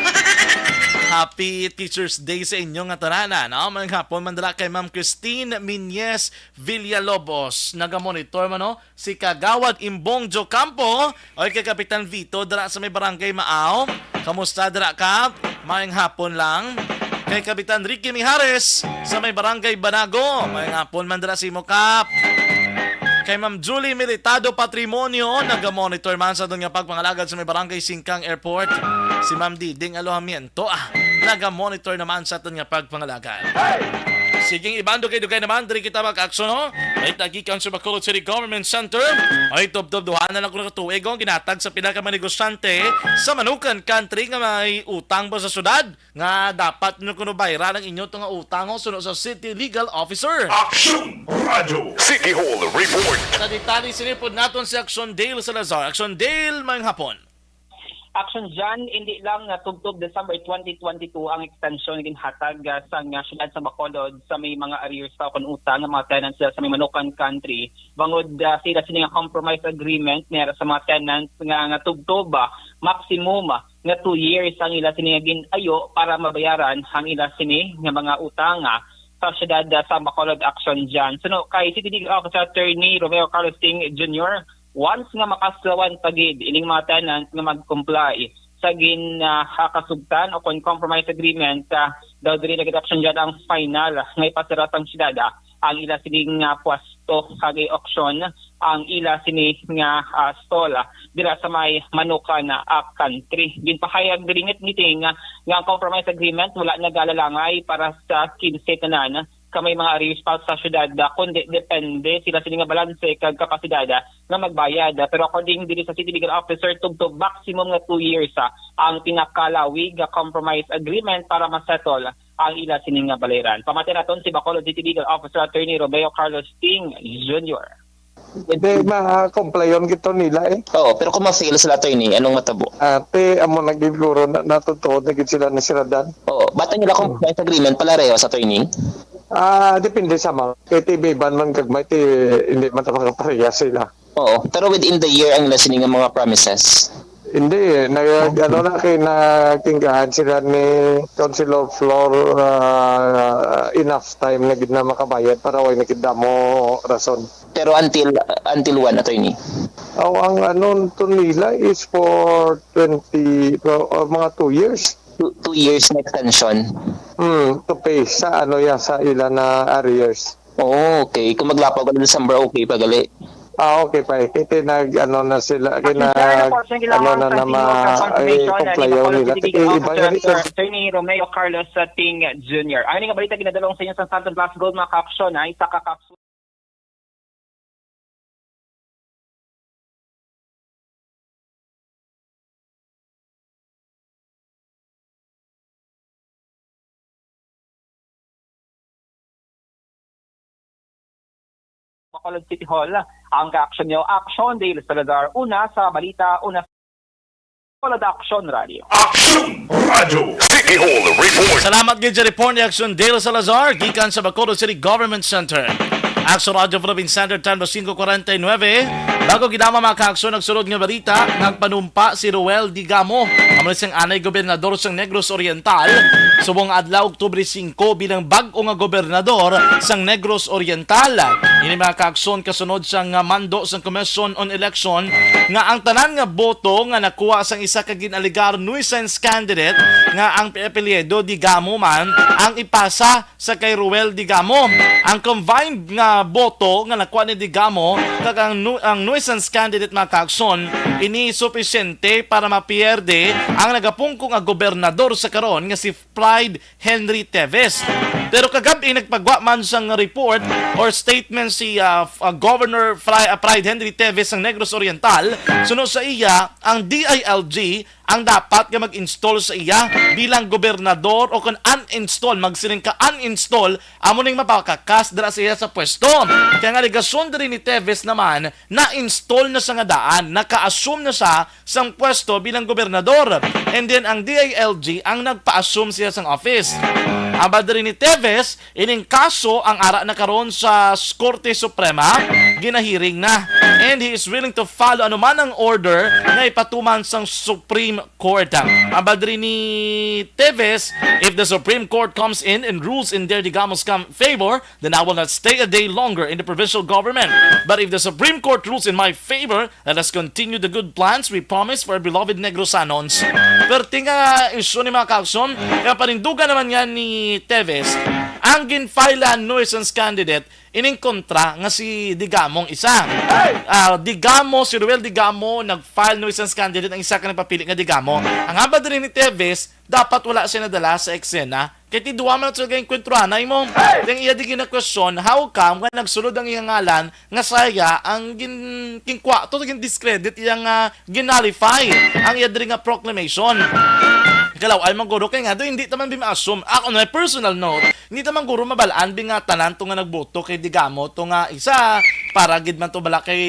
Happy Teachers Day sa inyo nga tanan, no? Maayong hapon man dala kay Ma'am Christine Minyes Villalobos. Naga-monitor man, no? Si Kagawad Imbong Jocampo, oy, kay Kapitan Vito dira sa may Barangay Maaw. Kamusta dira, Kap? Maayong hapon lang. Kay Kapitan Ricky Mijares sa may Barangay Banago. Maayong hapon man dira sa imo, Kap. Kay Ma'am Julie Militado Patrimonio, naga-monitor man sa aton nga pagpangalagad sa may Barangay Singkang Airport. Si Ma'am Diding Alojamiento, ah, naga-monitor naman sa aton nga pagpangalagad. Sige, iban dugay-dugay naman, diri kita mag-aksyon, ho. Ay, tagikan sa Bacolod City Government Center. Ay, tubtob duha na lang kuno ka tuig, oh, ginatag sa pila ka mga negosyante sa Manukan Country nga may utang ba sa syudad nga dapat nyo kuno bayran ang inyo to nga utang, ho, suno sa City Legal Officer. Action Radio City Hall Report. Sa detalye, sinipod naton si Action Dale Salazar. Action Dale, maayong hapon. Action John, hindi lang nga tubtob December twenty twenty-two ang extension nga ginhatag, ah, sang, ah, siyudad sa Bacolod sa may mga arrears pa kon utang nga mga tenants sila sa may Manukan Country. Bangod, ah, sila sini nga compromise agreement nira sa mga tenants nga, nga tubtob, ah, maximum, ah, nga two years ang ila sini nga gin-ayo para mabayaran ang ila sini nga mga utang, ah, sa siyudad, ah, sa Bacolod. Action John. Suno kay City Legal Officer Attorney Romeo Carlos Ting Junior, once nga makasawan pa gid ining mga tenant nga mag-comply sa gin, ah, kasugtan o kon compromise agreement, ah, daw diri nag-adoption dyan ang final nga ipasira sang siyudad, ah, ang ila sining, ah, pwesto kag auction ang ila sini nga, ah, stall, ah, dira sa may Manukan, ah, Country. Ginpahayag diri nga meeting, ah, nga ang compromise agreement wala nagalalangay para sa kinse tanan ka may mga arrears pa sa syudad, ah, kundi depende sila sini nga balanse kag kapasidad, ah, nga magbayad. Ah, pero according diri sa City Legal Officer, tubtob maximum nga two years, ah, ang pinakalawig nga compromise agreement para ma-settle ang ila sini nga balayran. Pamati naton si Bacolod City Legal Officer Attorney Romeo Carlos Ting Junior. Hindi, ma-complayon gito nila eh. Oo, pero kung ma-fail sila, attorney, anong matabo? Ate, amo na gid guro na, natutuod na gid sila ni Sir Dan. Oo, bata nila compromise agreement pala reho sa, attorney? Ah, depende sa mga. Kay T V ban man gagmay, ti, hindi man ta makapareha sila. Oo, pero within the year ang ila sini nga mga promises. Hindi eh. Nag, ano na kay nagtinggahan sila ni Council of Floor, ah, enough time na gid na makabayad para way na gid damo rason. Pero until, until when, attorney? Aw, ang ano to nila is for twenty, for, uh, mga two years. Two, two years na extension. Hmm, to pay sa ano ya, sa ila na arrears. Oh, okay. Kung maglapaw ka December, okay pa gali. Ah, okay pa eh. Kaya nag, ano na sila, kaya nag, ano na naman, ay, complayon nila. Kaya iba nga rin. Attorney Romeo Carlos, uh, Ting Junior. Ang ini nga balita ginadalong sa inyo sa Santon Plus Gold, mga ka-aksyon, ha? Isa ka kapsula. Bacolod City Hall, ang ka-aksyon nyo, Aksyon Dale Salazar, una sa balita, una sa Bacolod Aksyon Radio. Aksyon Radio City Hall Report. Salamat gid sa report ni Aksyon Dale Salazar gikan sa Bacolod City Government Center. Aksyon Radio Philippine Standard Time na singko kwarenta y nuebe. Bago gid ang mga kaaksyon, nagsulod nga balita, nagpanumpa si Roel Digamo, amo ni sang anay gobernador sang Negros Oriental, subong adlaw, Oktubre singko, bilang bag-o nga gobernador sang Negros Oriental. Ini, mga kaaksyon, kasunod sang mando sang Commission on Election nga ang tanan nga boto nga nakuha sang isa ka gin-alegar nuisance candidate nga ang apelyido Digamo man ang ipasa sa kay Roel Digamo. Ang combined nga boto nga nakuha ni Digamo kag ang nu-, ang nuisance candidate, mga kaaksyon, ini supisyente para mapierde ang nagapungko nga gobernador sa karon nga si Pride Henry Teves. Pero kagab-i nagpagwa man sang report or statement si, ah, f-, ah, Governor Fri-, ah, Pride Henry Teves sang Negros Oriental. Suno sa iya, ang D I L G ang dapat nga mag-install sa iya bilang gobernador, o kon uninstall, magsiling ka uninstall, amo ning mapakakas dira sa iya sa pwesto. Kay ang alegasyon diri ni Teves naman, na-install na siya nga daan, naka-assume na siya sang pwesto bilang gobernador. And then ang D I L G ang nagpa-assume siya sang office. Abad diri ni Teves, ining kaso ang ara na karon sa s-, Korte Suprema, ginahearing na. And he is willing to follow anuman ang order nga ipatuman sang Supreme Court. Abad diri ni Teves, if the Supreme Court comes in and rules in Dale Digamo's cam-, favor, then I will not stay a day longer in the provincial government. But if the Supreme Court rules in my favor, let us continue the good plans we promised for our beloved Negrosanons. Perting nga isyu ni, mga kaaksyon, kaya panindugan naman nga ni Teves, ang ginfile nuisance candidate ining kontra nga si Digamo ang isa. Ah, Digamo, si Roel Digamo nag-file nuisance candidate ang isa ka nagpapili nga Digamo. Ang abad diri ni Teves, dapat wala siya nadala sa eksena. Kay ti duwa man sila gaengkwentro anay mo. Ang iya di ginakwestiyon, how come nga nagsulod ang iyang ngalan nga saya ang gin-, ginkwato, gin-discredit, iyang, ah, gin-nullify ang iya diri nga proclamation. Kalaw-ay man guro kay nga do, hindi ta man bi ma-assume. Ako na personal note, hindi ta man guro mabalaan bi nga tanan to nga nagboto kay Digamo to nga isa, para gid man to bala kay,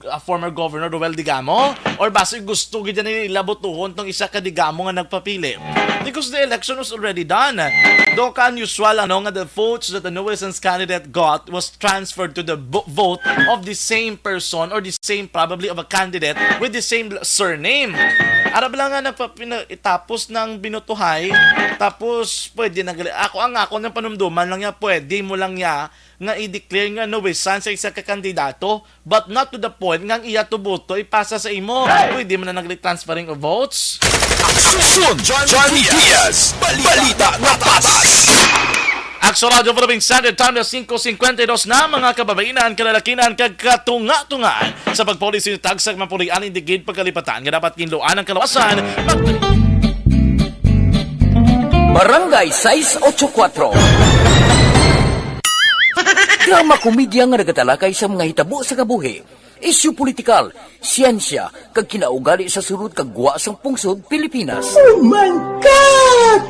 ah, former Governor Roel Digamo, or basi gusto gid nila botohon tong isa ka Digamo nga nagpapili. Because the election was already done. Do ka unusual, ano, nga the votes that the Nueces candidate got was transferred to the bo- vote of the same person or the same, probably, of a candidate with the same l- surname. Ara bala nga nagpapina- tapos nang binutuhay, tapos pwede na gali. Ako ang ako nang panumduman lang niya, pwede mo lang niya nga i-declare nga Nueces sa isa ka kandidato, but not to the point nga ang iya to boto ipasa sa imo. Pwede mo na nagli transferring of votes. Aksyon, John Diaz, balita nga patas. Aksyon Radio Philippine Standard Time na singko singkwenta y dos na, mga kababainan, kalalakinan, kag katunga-tungaan. Sa pagpauli sa inyo, tagsa ka man pulian, hindi gid pagkalipatan nga dapat ginluan ang kalawasan. Mag- Barangay sais ocho kuwatro. Drama komedya nga nagatalakay sa mga hitabo sa kabuhi, isyu politikal, siyensya, kag kinaugali sa sulod kag gwa sang pungsod Pilipinas. Oh my God!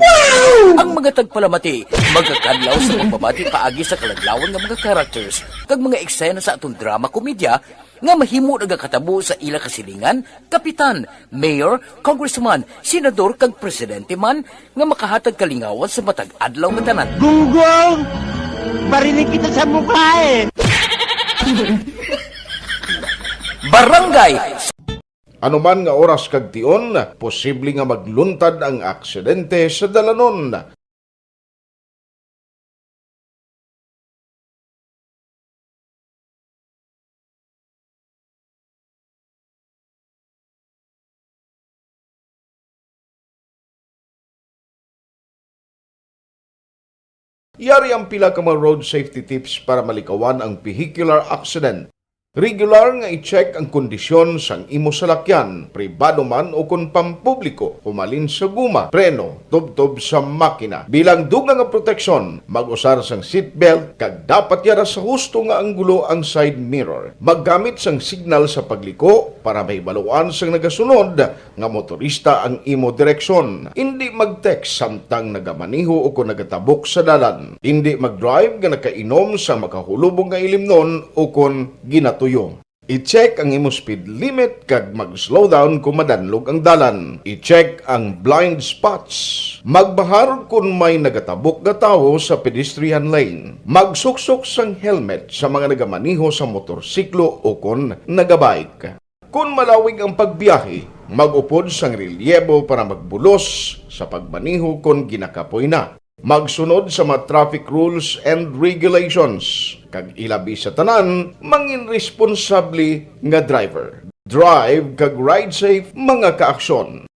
Wow! Ang mga tagpalamati magakadlaw sa pagpamati paagi sa kaladlawan nga mga characters kag mga eksena sa aton drama komedya nga mahimo nagakatabo sa ila kasilingan, kapitan, mayor, congressman, senador, kag presidente man nga makahatag kalingawan sa matag adlaw nga tanan. Gunggong! Barinig kita sa mukha eh! Barangay Ano man nga oras kag tion, posible nga magluntad ang aksidente sa dalanon. Yari ang pila ka mga road safety tips para malikawan ang vehicular accident. Regular nga i-check ang kondisyon sang imo salakyan, pribado man o kon pampubliko, humalin sa guma, preno, tubtob sa makina. Bilang dugang nga proteksyon, mag-usar sang seatbelt kag dapat yara sa husto nga anggulo ang side mirror. Maggamit sang signal sa pagliko para mahibaluan sang nagasunod nga motorista ang imo direksyon. Indi mag-text samtang nagamaneho o kon nagatabok sa dalan. Indi mag-drive nga nakainom sa makahulubong nga ilimnon o kon ginatuyo. I-check ang imo speed limit kag mag-slow down kon madanlog ang dalan. I-check ang blind spots. Magbahar kon may nagatabok nga tawo sa pedestrian lane. Magsuksok sang helmet sa mga nagamaneho sa motorsiklo o kon nagabike. Kon malawig ang pagbiyahe, mag-upod sang relyebo para magbulos sa pagmaneho kon ginakapoy na. Magsunod sa mga traffic rules and regulations, kag ilabi sa tanan, mangin responsable nga driver. Drive kag ride safe, mga kaaksyon.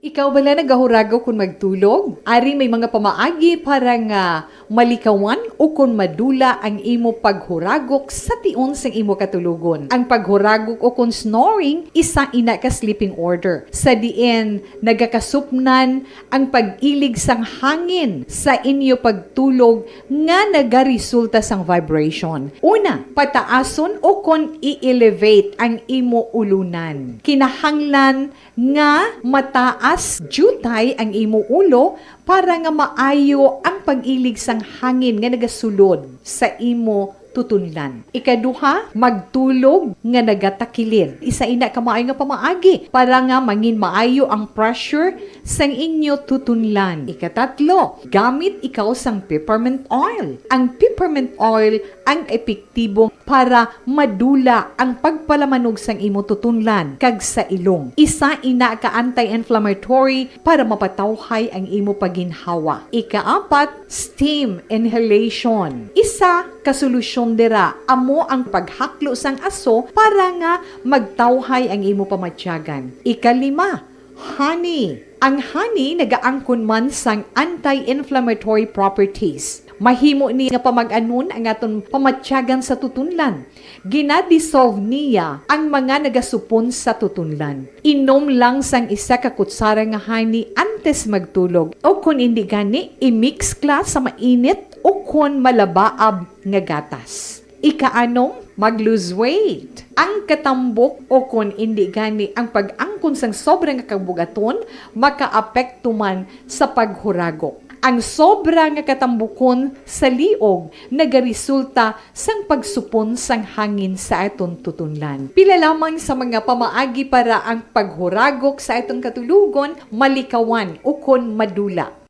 Ikaw bala nagahuragok kon magtulog? Ari may mga pamaagi para nga malikawan o kon madula ang imo paghuragok sa tion sang imo katulogon. Ang paghuragok o kon snoring, isa ina ka sleeping order, sa diin nagakasupnan ang pag-ilig sang hangin sa inyo pagtulog nga nagaresulta sang vibration. Una, pataason o kon i-elevate ang imo ulunan. Kinahanglan nga mataas diutay ang imo ulo para nga maayo ang pag-ilig sang hangin nga nagasulod sa imo tutunlan. Ikaduha, magtulog nga nagatakilid. Isa ina ka maayo nga pamaagi para nga mangin maayo ang pressure sang inyo tutunlan. Ikatatlo, gamit ikaw sang peppermint oil. Ang peppermint oil ang epektibo para madula ang pagpalamanog sang imo tutunlan kag sa ilong. Isa ina ka anti-inflammatory para mapatawhay ang imo pagginhawa. Ikaapat, steam inhalation. Isa ka solusyon dira amo ang paghaklo sang aso para nga magtawhay ang imo pamatyagan. Ikalima, honey. Ang honey nagaangkon man sang anti-inflammatory properties. Mahimo ni nga pamag-anon ang aton pamatyagan sa tutunlan. Gina-dissolve niya ang mga nagasupon sa tutunlan. Inom lang sang isa ka kutsara nga honey antes magtulog, o kon indi gani, i-mix kla sa mainit o kon malabaab nga gatas. Ikaanom, mag-lose weight. Ang katambok o kon indi gani ang pag-angkon sang sobra nga kabugaton makaapekto man sa paghuragok. Ang sobra nga katambukon sa liog nagaresulta sang pagsupon sang hangin sa aton tutunlan. Pila lamang sa mga pamaagi para ang paghuragok sa aton katulugon malikawan ukon madula.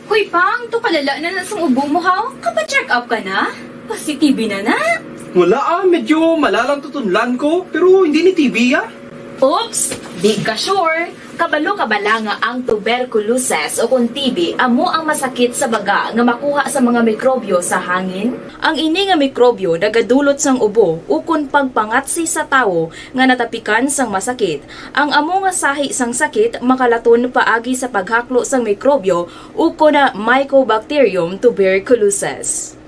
Hoy, Pang, to kalala na na sang ubo mo, ha? Kapa-check up ka na? Positive na na? Wala ah, medyo malalang tutunlan ko, pero hindi ni T B ah. Oops! Di ka sure? Kabalo ka bala nga ang tuberculosis o kon T B amo ang masakit sa baga nga makuha sa mga mikrobyo sa hangin? Ang ini nga mikrobyo nagadulot sang ubo ukon pagpangatsi sa tawo nga natapikan sang masakit. Ang amo nga sahi sang sakit makalaton paagi sa paghaklo sang mikrobyo ukon na Mycobacterium tuberculosis.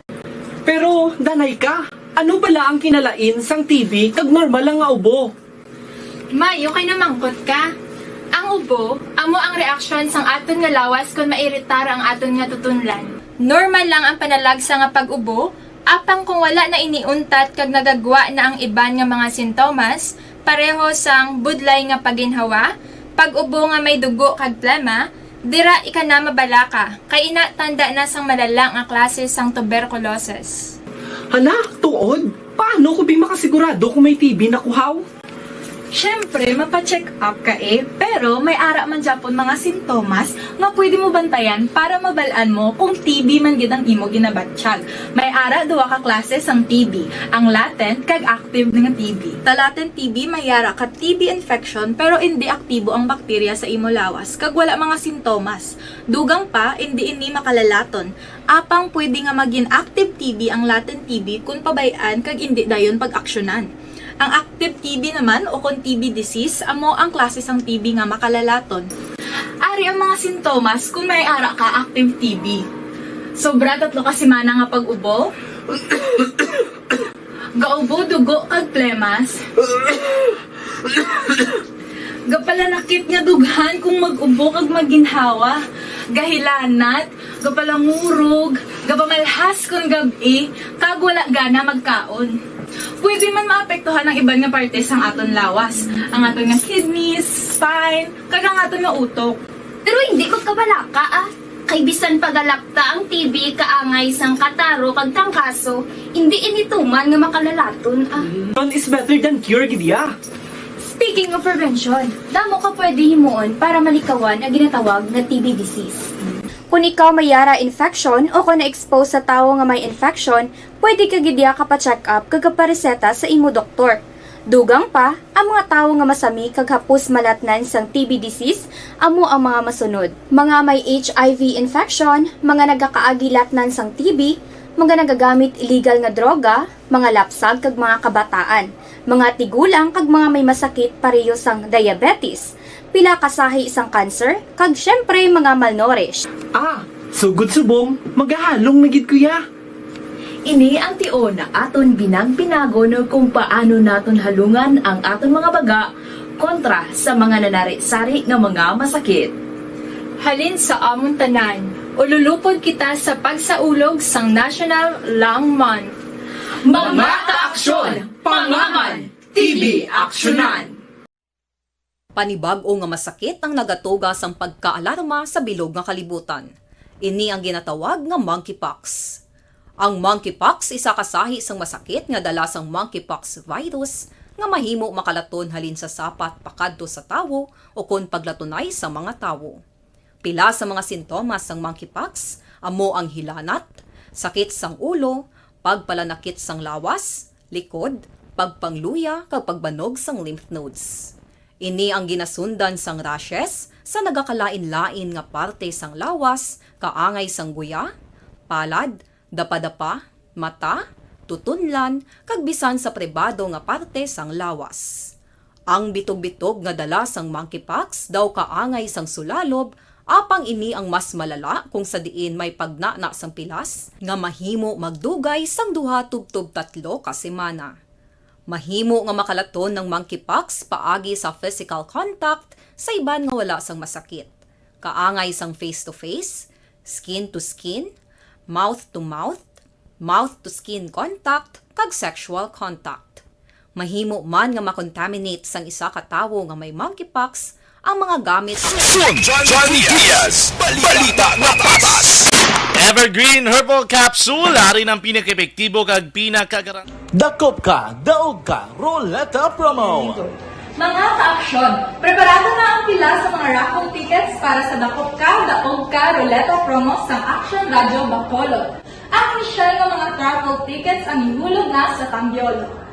Pero, danay ka, ano bala ang kinalain sang T B kag normal lang nga ubo? May, okay na mangkot ka. Ang ubo, amo ang reaksyon sang aton nga lawas kon mairitar ang aton nga tutunlan. Normal lang ang panalagsa nga pag-ubo, apang kung wala na ini untat kag nagagwa na ang iban nga mga sintomas, pareho sang budlay nga paginhawa, pag-ubo nga may dugo kag plema, dira ika na mabalaka, kay ina tanda na sang malala nga klase sang tuberculosis. Hala, tuod? Paano ko bi makasigurado kung may T B na kuhaw? Siyempre, mapa-check up ka eh, pero may ara man gyapon mga sintomas nga pwede mo bantayan para mabal-an mo kung T B man gid ang imo ginabatyag. May ara duha ka klase sang T B, ang latent kag active nga T B. Sa latent T B may ara ka T B infection pero indi aktibo ang bakterya sa imo lawas kag wala mga sintomas. Dugang pa, indi ini makalalaton. Apang pwede nga magin active T B ang latent T B kon pabay-an kag indi dayon pag-aksyonan. Ang active T B naman o kon T B disease amo ang klase sang T B nga makalalaton. Ari ang mga sintomas kon may ara ka active T B. Sobra tatlo ka semana nga pag-ubo. Gaubo dugo kag plemas. Gapalanakit nga dughan kung mag-ubo kag maginhawa. Gahilanat, gapalangurog, gapamalhas kon gab-i, kag wala gana magkaon. Pwede man maapektuhan ang iban nga parte sang aton lawas, ang aton nga kidneys, spine, kag ang aton nga utok. Pero hindi magkabalaka, ah. Kay bisan pagalapta ang T B kaangay sang kataro kag trangkaso, hindi ini tuman nga makalalaton, ah. None is better than cure gid ya. Speaking of prevention, damo ka pwede himuon para malikawan ang ginatawag nga T B disease. Kung ikaw may yara infection o kung na-expose sa tawo nga may infection, pwede ka gid ya kapa-check up kag kapareseta sa imo doktor. Dugang pa, ang mga tawo nga masami kag hapos malatnan sang T B disease amo ang mga masunod: mga may H I V infection, mga nagakaagi latnan sang T B, mga nagagamit illegal nga droga, mga lapsag kag mga kabataan, mga tigulang kag mga may masakit pareho sang diabetes, pila ka sahi sang cancer, kag syempre mga malnourished. Ah, sugod subong, magahalong na gid ko ya. Ini ang tion nga aton binagpinagon kung paano naton halungan ang aton mga baga kontra sa mga nanari-sari nga mga masakit. Halin sa amon tanan, ululupod kita sa pagsaulog sang National Lung Month. Mga kaaksyon, pangaman, T B aksyonan! Panibag-o nga masakit ang nagatuga sang pagkaalarma sa bilog nga kalibutan. Ini ang ginatawag nga monkeypox. Ang monkeypox isa ka sahi sang masakit nga dala sang monkeypox virus nga mahimo makalaton halin sa sapat pakadto sa tawo o kon paglatunay sa mga tawo. Pila sa mga sintomas sang monkeypox amo ang hilanat, sakit sang ulo, pagpalanakit sang lawas, likod, pagpangluya, kag pagbanog sang lymph nodes. Ini ang ginasundan sang rashes sa nagakalain-lain nga parte sang lawas, kaangay sang guya, palad, dapadapa, mata, tutunlan, kag bisan sa pribado nga parte sang lawas. Ang bitog-bitog nga dala sang monkeypox daw kaangay sang sulalob, apang ini ang mas malala kung sa diin may pagnana sang pilas nga mahimo magdugay sang duha tubtob tatlo ka semana. Mahimo nga makalaton ang monkeypox paagi sa physical contact sa iban nga wala sang masakit, kaangay sang face-to-face, skin to skin, mouth to mouth, mouth to skin contact, kag sexual contact. Mahimo man nga makontaminate sang isa ka tawo nga may monkeypox ang mga gamit. Aksyon, Johnny Diaz, balita nga patas. Evergreen Herbal Capsule, ari ng pinaka-epektibo kag pinakagaran- Dakop ka, daog ka, Roleta Promo. Mga ka-aksyon, preparado na ang pila sa mga raffle tickets para sa Dakop Ka, Daog Ka, Roleta Promo sang Aksyon Radyo Bacolod. Ang inisyal nga mga raffle tickets ang ihulog na sa Tambiolo.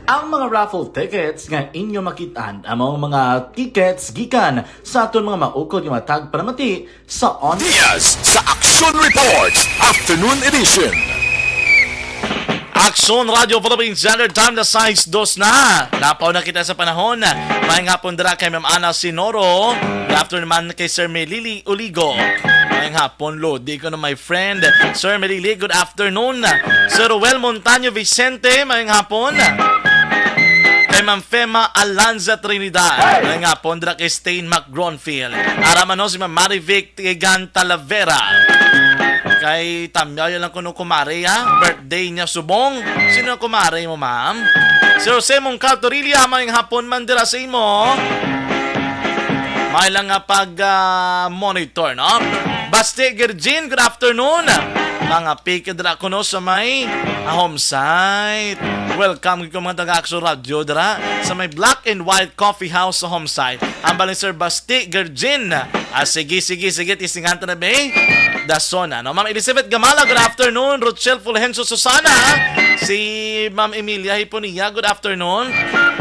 Ang mga raffle tickets nga inyo makit-an amo ang mga tickets gikan sa aton mga maukod nga mga tagpanamati sa on- Diaz sa Aksyon Report, Afternoon Edition. Aksyon Radio Philippine Standard Time, alas sais dos na. Lapaw na kita sa panahon. Maayong hapon dira kay Ma'am Ana Sinoro. Good afternoon naman kay Sir Melili Uligo. Maayong hapon, Lodi ko na, my friend. Sir Melili, good afternoon. Sir Ruel Montaño Vicente, maayong hapon. Kay Ma'am Fema Alanza Trinidad, maayong hapon dira kay Stain McGronfield. Ara man ho si Ma'am Marivic Tigan Talavera. Kay tamyaw lang kuno kumare, ha? Birthday niya subong. Sino ang kumare mo, ma'am? Si Jose Mongcal Torilla, maayong hapon man dira sa imo. May lang nga pag, ah, monitor, no? Basti Gergin, good afternoon. Mga piki dira kuno sa may, ah, home site. Welcome ko, mga taga Aksyon Radio dira sa may Black and White Coffee House sa home site. Ang bali, Sir Basti Gergin. Ah, sige, sige, sige, tisingan ta na, be. Dason, ano? Ma'am Elizabeth Gamala, good afternoon. Rochelle Fulgencio Susana. Si Ma'am Emilia Hiponia, good afternoon.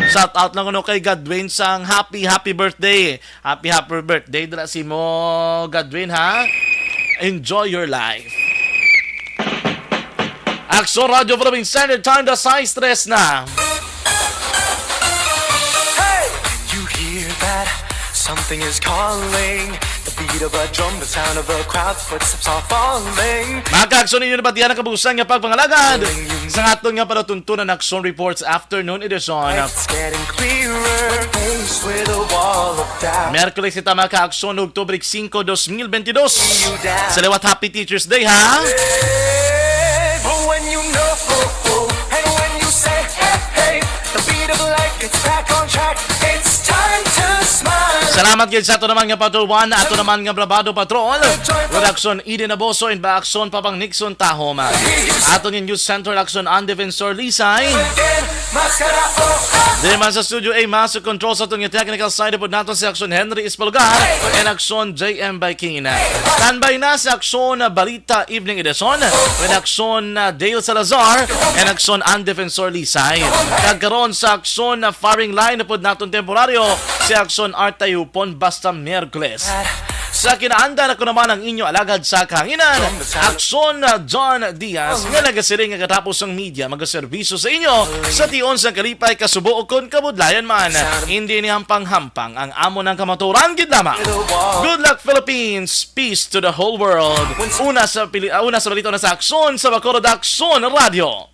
Shout out lang kuno kay Godwin sang happy, happy birthday. Happy, happy birthday dira sa imo, Godwin, ha? Enjoy your life. Aksyon Radio Philippine Standard Time, alas sais tres na. Hey! You hear that? Something is calling. The beat of a drum, the sound of a crowd, footsteps are falling. Mga ka-Aksyon, inyo nabatian ang kabuusan nga pagpangalagad sa aton nga palatuntunan Aksyon Reports Afternoon Edition. It's getting clearer. Faced with a wall of doubt. Miyerkules kita, mga ka-Aksyon, Oktubre singko, dos mil benti dos. Sa liwat, Happy Teacher's Day, ha? But when you know, and when you say, hey, hey, the beat of life gets back on track. It's time to smile. Salamat gid sa ato naman nga Patrol One, ato naman nga Bravado Patrol, Redaksyon Eden Aboso, and Baaksyon Papang Nixon Tahom. Ato nga News Center, Aksyon Ann Defensor Lisay. Again, maskara, oh, ah. Di man sa Studio A, Master Control sa aton nga technical side, upod naton si Aksyon Henry Espalgar and Aksyon J M Baikin. Standby na sa Aksyon, ah, Balita Evening Edition, with Aksyon, ah, Dale Salazar and Aksyon Ann Defensor Lisay. Kag karon sa Aksyon, ah, Firing Line, upod naton temporaryo si Aksyon Art Tayupon basta Miyerkules. Sa kinaandan, ako naman ang inyo alagad sa kahanginan, Aksyon, ah, John Diaz, nga nagasiling nga katapos ang media magaserbisyo sa inyo sa tion sang kalipay, kasubo, ukon kabudlayan man. Hindi ini hampang-hampang, ang amo nang kamaturan gid lamang. Good luck, Philippines! Peace to the whole world. Una sa pili-, ah, una sa balita na sa Aksyon sa Bacolod, Aksyon Radio.